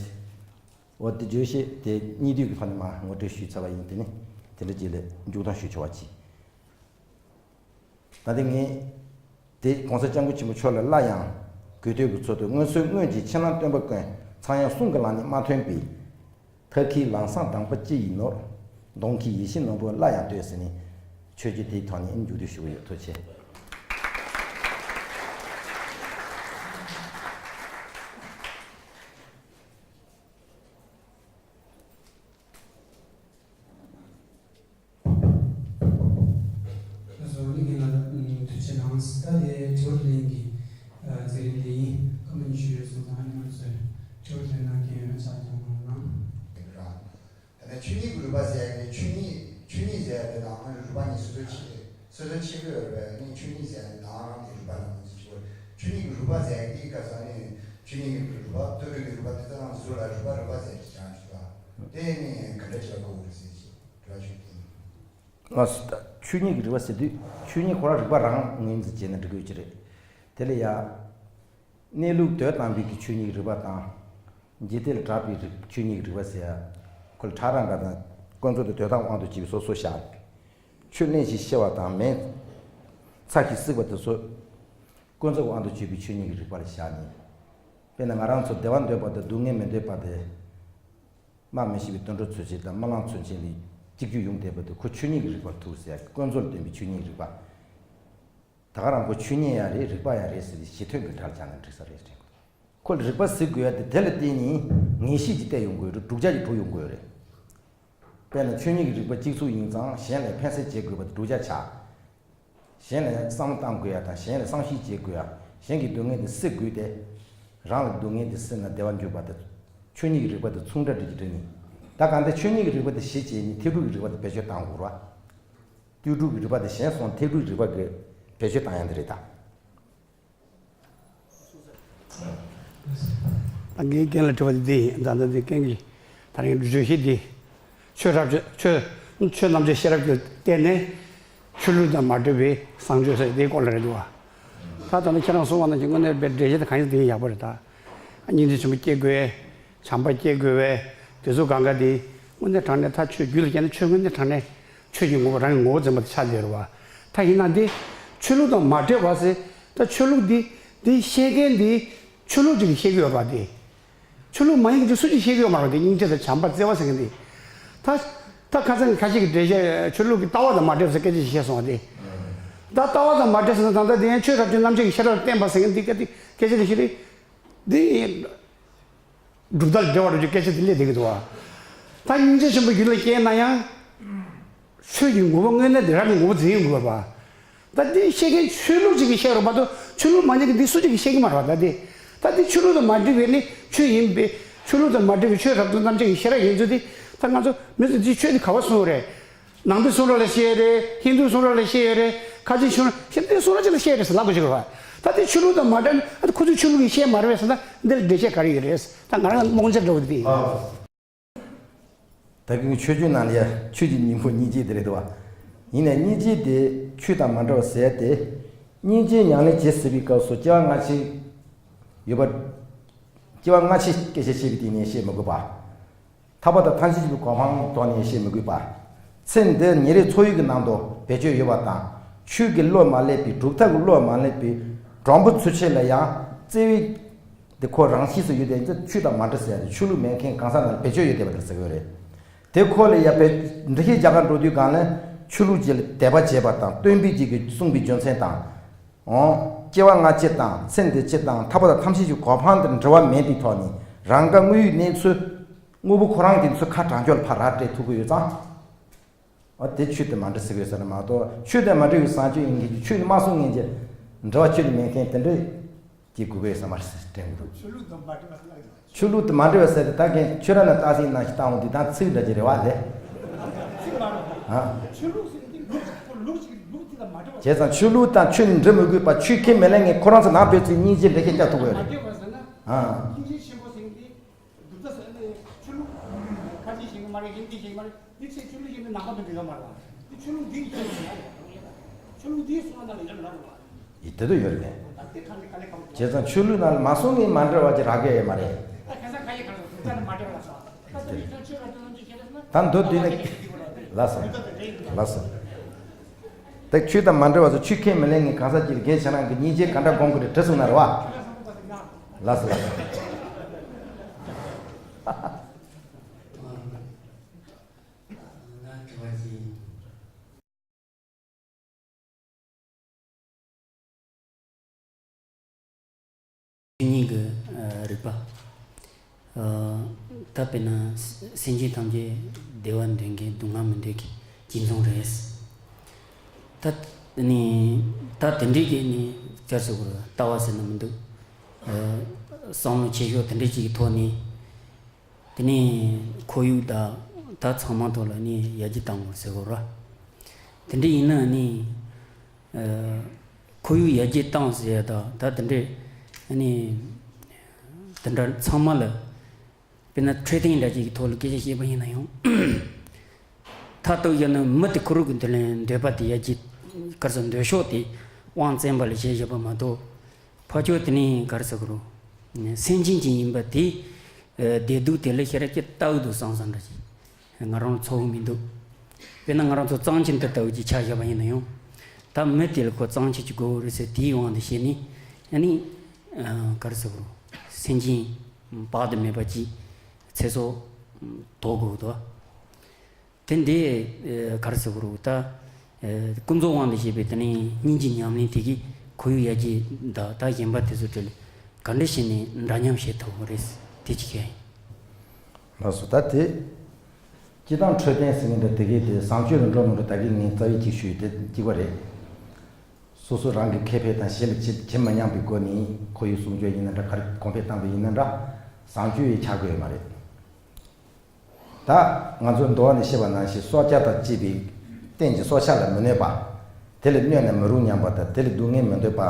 འོ་དེ་བརྗོད་གཞི་དེ་གཉིས་བསྡུས་ཀྱི་ཐོག་ནས་མར་ངོ་སྤྲོད་ཞུས་ཚར་བ་ཡིན། དེ་ནི་དེ་འདྲ་ཅིག་ལ་མཇུག་སྡོམ་ཞུ་ཆོག་པ་གྱིས། ད་ལྟ་ངས་དེ་༸གོང་ས་༸སྐྱབས་མགོན་ཆེན་པོ་མཆོག་ལ་སླར་ཡང་གུས་བསྟོད་ཀྱི་ཚུལ་དུ། སྔོན་ཚུལ་སྔོན་གྱི་ཕྱི་ནང་སྟོན་པ་ཀུན། ཚངས་དབྱངས་གསུང་གི་ལམ་ནས་མ་ཐོན་པའི། ཐབས་མཁས་ལམ་བཟང་དམ་པ་སྤྱི་ཡི་ནོར། གདོང་གི་ཡིད་བཞིན་ནོར་བུ་སླར་ཡང་བསྟོད་ཟེར་ནས། ཆོས་བརྒྱུད་དེའི་ཐོག་ནས་མཇུག་བསྡུ་ཞུ་གི་ཡོད། ཐུགས་རྗེ་ཆེ། ལགས་སོ། ལིང་གིན་ལགས། ཐུགས་རྗེ་གནང་། ད་དེ་དྲི་བ་ལེན་གྱི་མཛད་རིམ་དེ་ཡིན། སྐར་མ་ཉི་ཤུ་ཡོད་སོང་། ད་ང་ཚོས་དྲི་བ་དྲིས་ལན་གནང་མཁན་ཡོད་ན་ཕྱག་རྒྱ་གནང་། དེ་འདྲ། ད་ནི་ཆོས་ཉིད་ཀྱི་རིག་པ་ཟེར་ཡ་དེ། ཆོས་ཉིད། ཆོས་ཉིད་ཟེར་ཡ་དེ་དང་རིག་པ་གཉིས་སོ་སོའི་ཆེད། སོ་སོའི་ཆེད་དུ་ཡོད་རེད་པས། ནི་ཆོས་ཉིད་ཟེར་ཡ་དེ་དང་རང་གི་རིག་པ་ལ་ངོས་འཛིན་བྱེད་དགོས། ཆོས་ཉིད་ཀྱི་རིག་པ་ཟེར་ཡ་དེ་ག་ས་ནི་ཆོས་ཉིད་ཀྱི་རིག་པ། ལྟོས་གྲོལ་གྱི་རིག་པ་དེ་ཚོ་རང་ཟུར་ལ་རིག་པ་རིག་པ་ཟེར་གྱི་ཅང་བྱུང་བ། དེ་ནི་ག་འདྲ་བྱེད་པ་དགོས་རེད་ཟེར་གྱི་དྲི་བ་ཞུ་གི་ཡིན། ང་ཚོ་ད་ཆོས་ཉིད་ཀྱི་རིག་པ་ཟེར་དུས། ཆོས་ཉིད་ཁོ་རང་རིག་པ་རང་ངོས་འཛིན་བྱས་ན་འགྲིག་གི་ཡོད་ཀྱི་རེད། དེ་ལ་ཡ། གནས་ལུགས་དོན་དམ་པའི་གི་ཆོས་ཉིད་ཀྱི་རིག་པ་དང་། འཇིག་རྟེན་ལ་གྲགས་པའི་རིག་ཆོས་ཉིད་ཀྱི་རིག་པ་ཟེར་ཡ། ཁོ་ལ་ཕྲ་རགས་འགའ་དང་། ཀུན་རྫོབ་དང་དོན་དམ་དབང་དུ་བྱས་པའི་སོ་སོ་བཞག་ཆོས་གླེང་ཞིང་བཤད་པ་དང་། མེ་ཚ་ཞིང་བསྲེག་པ་དེ་ཚོ་ཀུན་རྫོབ་དབང་དུ་བྱས་པའི་ཆོས་ཉིད་ཀྱི་རིག་པ་ལ་བཞག་ནས། དཔེར་ན་ང་རང་ཚོ་བདེ་བ་འདོད་པ་དང་སྡུག་བསྔལ་མི་འདོད་པ་དེ། སྨྲ་མི་ཤེས་པའི་དུད་འགྲོ་ཚུན་ཆད་དང་རྨི་ལམ་ཚུན་ཆད་ལ་གཅིག་གྱུར་ཡོང་བསྡད་པ་དེ། ཁོ་ཆོས་ཉིད་ཀྱི་རིག་པར་ཐུག་ཟེར་ཡ། ཀུན་རྫོབ་ལ་ལྡན་པའི་ཆོས་ཉིད་ཀྱི་རིག་པ། ད་ག་རང་ཁོ་ཆོས་ཉིད་ཡང་རེད། རིག་པ་ཡང་རེད་ཟེར་ཏེ་ཞི་མཐུན་གྱི་སྒྲ་ལ་སྦྱར་ན་འགྲིག་ས་རེད་དྲན་གྱི་འདུག་ཁོ་ལ་རིག་པ་ཟེར་དགོས་ཡ་དེ། དེ་ལ་བརྟེན་ནས་ངེས་ཤེས་ཀྱི་གཏད་ཡོང་དགོས་རེད། བསྒྲུབ་བྱ་ཞིག་གྲུབ་ཡོང་དགོས་རེད། དཔེར་ན་ཆོས་ཉིད་ཀྱི་རིག་པ་གཅིག་མཚུངས་ཡིན་ཙང་། གཞན་ལ་ཕན་སེམས་བྱེད་དགོས་པ་དེ་བསྒྲུབ་བྱ་ཆགས། གཞན་ལ་བསམ་བློ་བཏང་དགོས་ཡ་དང་། གཞན་ལ་བསམ་ཤེས་བྱེད་དགོས་ཡ། གཞན་གྱི་སྡུག་བསྔལ་དེ་སེལ་དགོས་ཏེ། རང་ལ་སྡུག་བསྔལ་དེ་སེལ་ན་བདེ་བར་འགྱུར་བ་དེ། ཆོས་ཉིད་ཀྱི་རིག་པ་དེ་མཚུངས་འདྲ་འདྲ་ཅིག་འདྲ་ནི། ད་གང་ལྟར་ཆོས་ཉིད་ཀྱི་རིག་པ་དེ་གཞི་བྱས་ནས་ཐེག་དྲུག་གི་རིག་པ་དེ་བེད་སྤྱོད་གཏང་དགོས་རེད་བ། ལྟོས་གྲུབ་ཀྱི་རིག་པ་དེ་གཞན་སོང་། ཐེག་དྲུག་གི་རིག་པ་གི་བེད་སྤྱོད་གཏང་ཡ་འདི་རེད་ད། ད་ངའི་རྐྱེན་ལ་དྲི་བ་དེ་འདི་ཡིན། ད་ལྟ་འདི་རྐྱེན་གྱིས་ད་རིང་བརྗོད་གཞི་འདི་ཆོས་རབ་ཀྱི་ཆོས་ཆོས་རྣམ་འབྱེད་ཤེས་རབ་ཀྱི་སྟེང་ནས་ཆོས་ལུགས་དང་མ་འདྲེས་པའི་བཟང་སྤྱོད་ཟེར་དེའི་སྐོར་ལ་རེད་འདུག་བ། ད་ད་ནི་ཁྱེད་རང་གསུངས་པ་ནང་བཞིན་དངོས་གནས་པའི་འགྲེལ་བཤད་དེ་གང་ཡིན་དེ་ཡིན་ཡག་པོ་རེད་ད། སྙིང་རྗེ་ཆེན་པོ་སྐྱེ་དགོས། བྱམས་པ་སྐྱེ་དགོས་པས་དེ་ཚོ་གང་ག་དེ་དངོས་གནས་དྲང་གནས་ད་ཆོས་རྒྱུད་ལ་སྐྱེས་ན་ཆོས་དངོས་གནས་དྲང་གནས་ཆོས་ཀྱི་ངོ་བོ་རང་གི་ངོ་བོ་འཛིན་པ་དེ་ཆགས་བསྡད་རེད་བ། ད་ཡིན་ན་འདི་ཆོས་ལུགས་དང་མ་འབྲེལ་བ་ཟེར། ད་ཆོས་ལུགས་འདི་འདི་བཤད་མཁན་འདི་ཆོས་ལུགས་ཅིག་གིས་བཤད་ཀྱི་ཡོད་རེད་བ། འདི་ཆོས་ལུགས་མ་ཡིན་གྱི་སུ་ཅིག་བཤད་ཀྱི་ཡོད་མ་རེད། འདི་སྙིང་རྗེ་དང་བྱམས་པ་བརྩེ་བ་ཟེར་མཁན་འདི། ད་ད་ཁ་སང་གི་ཁ་ཤས་ཀྱི་འགྲེལ་བཤད་ཆོས་ལུགས་ཀྱི་ལྟ་བ་དང་མ་འབྲེལ་བ་ཟེར་སྐད་ཆ་ཞིག་བཤད་སོང་བ། འདི་ད་ལྟ་བ་དང་མ་འབྲེལ་ཟེར་ན་ད་ལྟ་འདི་ཡང་ཆོས་རབ་ཏུ་རྣམ་འབྱེད་ཀྱི་ཤེས་རབ་ལ་བརྟེན་པ་ཟེར་མཁན་འདི་སྐད་ཆ་སྐད་ཆ་འདི་ཤེས་རེད། འདི་སྒྲུབ་ཐབས་ལ་འབྲེལ་བ་འགྲོ་རྒྱུ་སྐད་ཆ་དེ་སླེབས་བསྡད་ཀྱི་འདུག་བ། ད་སྙིང་རྗེ་ཆེན་པོ་རྒྱུད་ལ་སྐྱེས་ན་ཡང་། ཆོས་ཀྱི་ངོ་བོ་དངོས་གནས་དེ་རང་གི་ངོ་བོ་འཛིན་ཡོང་དགོས་པ། ད་འདི་བཤད་མཁན་ཆོས་ལུགས་ཅིག་གིས་བཤད་རོགས་མ་གཏོགས་ཆོས་ལུགས་མ་ཡིན་གྱི་འདི་སུ་ཅིག་གིས་བཤད་ཀྱི་མ་རེད་བ། ད་འདི་ད་འདི་ཆོས་ལུགས་དང་མ་འབྲེལ་བའི་ནི་ཆོས་ཡིན་པས་ཆོས་ལུགས་དང་མ་འབྲེལ་བའི་ཆོས་རབ་ཏུ་རྣམ་འབྱེད་ཀྱི་ཤེས་རབ་ཡིན་ཚུལ་དེ་ད་ང་ཚོ་མི་ཚོ་འདི་ཆོས་འདི་ག་བ་གསུངས་རེད། ནང་པའི་གསུང་རབ་ལ་བཤད་ཡོད་རེད། ཧིན་རྡུའི་གསུང་རབ་ལ་བཤད་ཡོད་རེད། ཁ་ཆེའི་གསུང་རབ་ཤེས་འདི་གསུང་རབ་ཅིག་ལ་བཤད་ཡོད་རེད་ཟེར་ལབ་དགོས་ཤིག་རེད་བ། ད་དེ་ཆོས་ལུགས་དང་མ་འདྲ་ན་ཨ་ཁོ་ཚོའི་ཆོས་ལུགས་ཀྱིས་བཤད་མ་རེད་པས་ཟེར་ན་འདི་ལ་འགྲེལ་བཤད་ག་རེ་ཡོད་རེད། ད་ང་རང་རྨོངས་འཆར་འདྲ་བོ་དེ། ད་གིན་ཆོས་བརྒྱུད་ནང་ལ་ཡ་ཆོས་ཀྱི་སྙིང་པོ་སྙིང་རྗེ་དེ་རེད་འདུག་བ། ཡིན་ནའི་སྙིང་རྗེ་དེ་ཆོས་དང་མ་འདྲ་བ་ཟེར་ཏེ། སྙིང་རྗེའི་ཉམས་ལེན་བྱེད་ཟེར་བའི་སྐབས་སུ་སྐྱེ་བ་སྔ་ཕྱི་ཡོད་པ། སྐྱེ་བ་སྔ་ཕྱི་སྐད་ཆ་བཤད་པའི་སྟེང་ནས་བཤད་མི་དགོས་པ། ཐར་པ་དང་ཐམས་ཅད་མཁྱེན་པའི་གོ་འཕང་ཐོག་ནས་བཤད་མི་དགོས་པ། ཚེ་འདིར་ཉིན་རེའི་འཚོ་བའི་གི་ནང་དུ་བེད་སྤྱོད་ཡོད་པ་དང་། ཆོས་ཀྱི་བློ་མ་སླེབས་པའི་སྒྲུབ་ཐབས་ཀྱི་བློ་མ་སླེབས་པའི་སྒྲོམ་བུ་ཚུན་ཆད་ལ་ཡང་བརྩེ་བའི་དེ་ཁོ་རང་གཤིས་སུ་ཡོད་དེ་ཆོས་དང་མ་འདྲ་ཟེར་ཡ་དེ་ཆོས་ལུགས་མེད་མཁན་གང་ཟག་རྣམས་བེད་སྤྱོད་ཡོད་བསྡད་པ་དེ་ཟེར་གི་ཡོད་རེད། དེ་ཁོ་ལ་ཡ་བེད་འགྲེལ་བཤད་རྒྱག་གར་འགྲོ་དུས་སྒང་ལ་ཆོས་ལུགས་ཅིག་ལ་དད་པ་བྱེད་པ་དང་སྟོན་པས་ཅིག་གིས་གསུངས་པའི་རྒྱུ་མཚན་དང་། འོ། སྐྱེ་བ་སྔ་ཕྱི་དང་ཚེ་འདི་ཕྱི་དང་ཐར་པ་དང་ཐམས་ཅད་ཀྱི་གོ་འཕང་དེར་འབྲེལ་བ་མེད་པའི་ཐོག་ནས་རང་དགའ་དངོས་ཡོད་གནས་ཚུལ། དངོས་པོ་ཁོ་རང་གི་ཚུལ་ཁ་དྲང་ཕྱོགས་ལ་ཕར་ར་སྤྲད་ཐུབ་ཀྱི་ཡོད་ཙང་། འོ་དེ་ཆོས་དང་མ་འདྲ་ཟེར་དགོས་ཟེར་ན་མ་གཏོགས་ཆོས་དང་མ་འདྲ་བའི་བཟང་སྤྱོད་ཡིན་གྱི་ཆོས་ནི་མ་གསུང་ངན་གྱི་འབྲེལ་བ་ཆོས་དང་མེད་མཁན་དེ་འདྲ་གྱི་དགོས་པའི་ས་མ་རེད་དྲན་གྱི་འདུག་ཆོས་ལུགས་དང་མ་འདྲ་བ་ཟེར་ན་ཆོས་ལུགས་དང་མ་འདྲ་བ་ཟེར་ཏེ་ད་གིན་ཆོས་ར་ན་ཏ་སི་ནང་ཞིག་བཏང་འོང་དུས་ད་ཚིག་འདྲ་ཅིག་རེད་བ་ཟེར། ཚིག་མ་རེད། ཨ། ཆོས་ལུགས་ཟེར་དེ་ལུགས་ལུགས་ལུགས་དེ་དང་མ་འདྲ་བ། བྱས་ཙང་ཆོས་ལུགས་དང་ཆོས་ནི་འབྲེལ་མི་དགོས་པ་ཆོས་ཁས་མི་ལེན་མཁན་ཁོ་རང་ཚོ་ནང་བོད་ཚོས་སྙིང་རྗེ་འདྲེ་ཁས་བཀྱག་ཐུབ་དགོས་རེད། མ་འདྲ་བ་ཟེར་ན། ཨ། སྙིང་རྗེ་ཆེན་པོ་ཟེར་དེ། སྒྲུབ་ད་ཟེར་ནས་ཆོས་ལུགས་ཁ་ཆེ་ཞིག་མ་རེད། ཧིན་དི་ཞིག་མ་རེད། འདི་ཚེ་ཆོས་ལུགས་ཡིན་ན་ནང་པ་དང་འབྲེལ་བ་མ་རེད་བ། འདི་ཆོས་ལུགས་འདི་ཡི་ཆོས་ལུགས་ཡིན་ན་ཡང་ཆོས་ལུགས་འདིའི་གསུང་བ་ནང་ལ་ཡོད་ལ་རེད་བ། ཡི་དེ་དུ་ཡོད་རེད། ད་དེ་གང་ལས་ག་ལས་གང་། བྱས་ཙང་ཆོས་ལུགས་ནང་ལ་མ་གསུང་ངས་མ་འདྲ་བ་ཅིག་རག་གི་ཡོད་མ་རེད། ད་ཁ་སང་ཁ་ཡི་གང་ལ་གསུང་ད་ནི་མ་འདྲ་བ་ལ་སོང་། ད་དེ་ནི་ཆོས་ཆོས་ལ་དོན་ཅི་བྱེད་ལ་སོང་ན། ད་འདོད་དུས་ནི། ལགས་སོ། ལགས་སོ། ད་ཆོས་དང་མ་འདྲ་བ་ཚོ་ཆོས་ཁས་མི་ལེན་ངས་གང་ཟག་ཅིག་ལ་རྒན་ཁྱེད་རང་གི་སྙིང་རྗེ་ག་འདྲ་སྒོམ་དགོས་རེད་དྲི་སོང་ན་རེད་བ། ལགས་སོ་ལགས་སོ། ཆོས་ཉིད་ཀྱི་རིག་པ། ད་དཔེར་ན་སེམས་ཅན་ཐམས་ཅད་བདེ་བ་འདོད་མཁན་སྡུག་བསྔལ་མི་འདོད་མཁན་གཅིག་མཚུངས་རེད། ད་ནི་ད་དེ་འདྲའི་གི་ནི་བསྐྱར་གསོ་གི་ལྟ་བ་ཟེར་ན་མི་འདུག་བསམ་བློ་ཆེ་ཤོས་དེ་འདྲའི་གཅིག་གི་ཐོག་ནས། དེ་ནས་ཁོར་ཡུག་དང་ད་ཚང་མ་ཐོག་ལ་ནི་ཡར་རྒྱས་བཏང་དགོས་ཟེར་དགོས་ར། དེ་འདྲ་ཡིན་ན་ནི་ཁོར་ཡུག་ཡར་རྒྱས་བཏང་ཟེར་ཡ་དང་ད་དེ་འདྲ་ནི་དེ་འདྲ་ཚང་མ་ལ་དཔེར་ན་འཕྲོད་བསྟེན་འདྲ་ཅིག་གི་ཐོག་ལ་སྐད་ཆ་བཤད་པ་ཡིན་ན་ཡང་། མཐར་གཏུགས་བྱས་ན་མི་དེ་ཁོ་རང་གི་འདི་ལ་འདོད་པ་དེ་ཡར་རྒྱས་ག་རེ་ཟེར་འདོད་ཕྱོགས་དེ་དབང་བཙན་པ་ལ་བྱས་བཞག་པ་མ་གཏོགས། ཕར་ཕྱོགས་དེ་ནས་ག་རེ་ཟེར་དགོས་རེད། སེམས་ཅན་ཅིག་ཡིན་པ་དེ། བདེ་སྡུག་དེ་ལ་ཤེས་རབ་ཀྱིས་ལྟ་འུ་འདུག་བསམ་བསམ་འདྲ་ཅིག་ང་རང་ལ་ཚོར་གི་མི་འདུག་དཔེར་ན་ང་རང་ཚོ་གཙང་ཆུ་འདི་ལྟ་བུ་ཅིག་ཆ་བཞག་པ་ཡིན་ན་ཡང་། ད་མི་དེ་ལ་ཁོ་གཙང་ཆུ་ཅིག་དགོས་རེད་ཟེར་དེའི་དབང་དུ་བྱས་ནས་ཨ་ནི། ག་རེ་ཟེར་དགོས་རེད། སེམས་ཅན་དཔག་ཏུ་མེད་པ་ཅིག་ཚེ་སྲོག་དོར་དགོས་འདུག་དེ་འདི་ག་རེ་ཟེར་དགོས་རེད་ད། ཀུན་རྫོབ་དབང་དུ་བྱས་པའི་དེ་ནས་སྙིང་རྗེ་ཉམས་ལེན་དེ་གིས་ཁོར་ཡུག་ཡར་རྒྱས་དང་ད་གཞན་པ་དེ་ཚོ་གྲས་ལ་ག་འདྲ་བྱས་ནས་འདྲ་མཉམ་བྱེད་ཐུབ་ཀྱི་རེད་དེ་གཅིག་ཡིན། ལགས་སོ་ད་དེ། སྤྱི་བཏང་འཕྲོད་བསྟེན་ཟེར་མཁན་འདྲ་དེ་གས་དེ་བཟང་སྤྱོད་ལ་འགྲོ་མི་འགྲོ་ད་གིན་ངས་རྩ་བའི་གཅིག་ཞུས་དེ་གཅིག་པ་རེད། སོ་སོ་རང་གི་ཁེ་ཕན་དང་གཞན་ལ་བྱེད་བྱེད་མ་མྱངས་པའི་སྒོ་ནས་ཁོར་ཡུག་སྲུང་སྐྱོབ་ཡིན་ན་འདྲ་ག་རེ་གོང་འཕེལ་བཏང་བ་ཡིན་ན་འདྲ་བཟང་སྤྱོད་ཡིས་ཆགས་ཀྱི་ཡོད་མ་རེད། ད་ང་ཚོ་མདོ་བ་ནས་བཤད་པ་ནང་བཞིན་སྲོག་ཆགས་དང་བཅས་པའི་རྟེན་གྱི་སྲོག་ཆགས་ལ་མི་གནོད་པ། དེ་ལ་གནོད་ན་མི་རུང་སྙམ་པ་དང་དེ་ལ་སྡུག་བསྔལ་མི་འདོད་པ་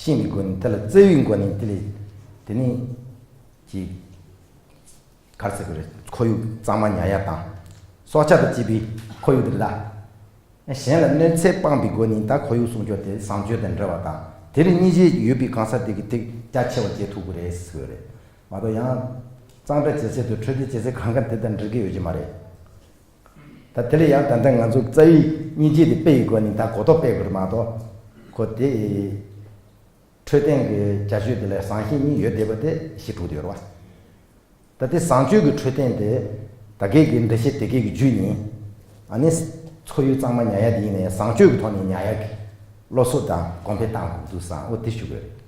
ཤེས་པའི་སྒོ་ནས་དེ་ལ་བརྩེ་བའི་སྒོ་ནས་དེ་ལ་དེ་ནི་ཅིག་ག་རེ་ཟེར་དགོས་རེད། ཁོར་ཡུག་གཙང་མ་ཉར་ཡ་དང་། སྲོག་ཆགས་དང་བཅས་པའི་ཁོར་ཡུག་དེ་ལ། གཞན་ལ་གནོད་འཚེ་སྤངས་པའི་སྒོ་ནས་ད་ཁོར་ཡུག་སྲུང་སྐྱོབ་དེ་བཟང་སྤྱོད་དང་འབྲེལ་བ་དང་ དེ་ལ་སྙིང་རྗེ་ཡོད་པའི་གང་ཟག་དེ་གིས་དེ་རྒྱ་ཆེ་བ་བྱེད་ཐུབ་ཀྱི་རེད་ཟེར་གྱི་རེད་མ་གཏོགས། ཡང་གཙང་སྦྲ་བྱེད་ཚད་དང་འཕྲོད་བསྟེན་བྱེད་ཚད་གང་ག་དེ་དང་འགྲིག་གི་ཡོད་ཀྱི་མ་རེད། ད་དེ་ལ་ཡང་ད་ལྟ་ང་ཚོ་རྩ་བའི་སྙིང་རྗེ་དེ་སྤེལ་ཡི་སྒོ་ནས་ད་གོ་རྟོགས་སྤེལ་དགོས་རེད་མ་གཏོགས། ཁོ་དེ་འཕྲོད་བསྟེན་གྱི་བྱ་སྤྱོད་དེ་ལ་བཟང་ཤེས་གཉིས་ཡོད་བསྡད་པ་དེ་ཤེས་ཐུབ་བསྡད་ཡོད་རེད་བ། ད་ལྟའི་བཟང་སྤྱོད་ཀྱི་འཕྲོད་བསྟེན་དེ་ད་གས་ཀྱི་འགྲེལ་བཤད་དེ་གས་ཀྱི་བརྒྱུད་ནས། ཨ་ནི་འཚོ་ཡུལ་གཙང་མ་ཉར་ཡ་དེ་ཡིན་ན་ཡང་བཟང་སྤྱོད་ཀྱི་ཐོག་ནས་ཉར་ཡ་གི་སློབ་གསོ་དང་གོང་འཕེལ་བཏང་དགོས་འདུག་བསམ། འོ་དེ་ཞུ་དགོས་རེད།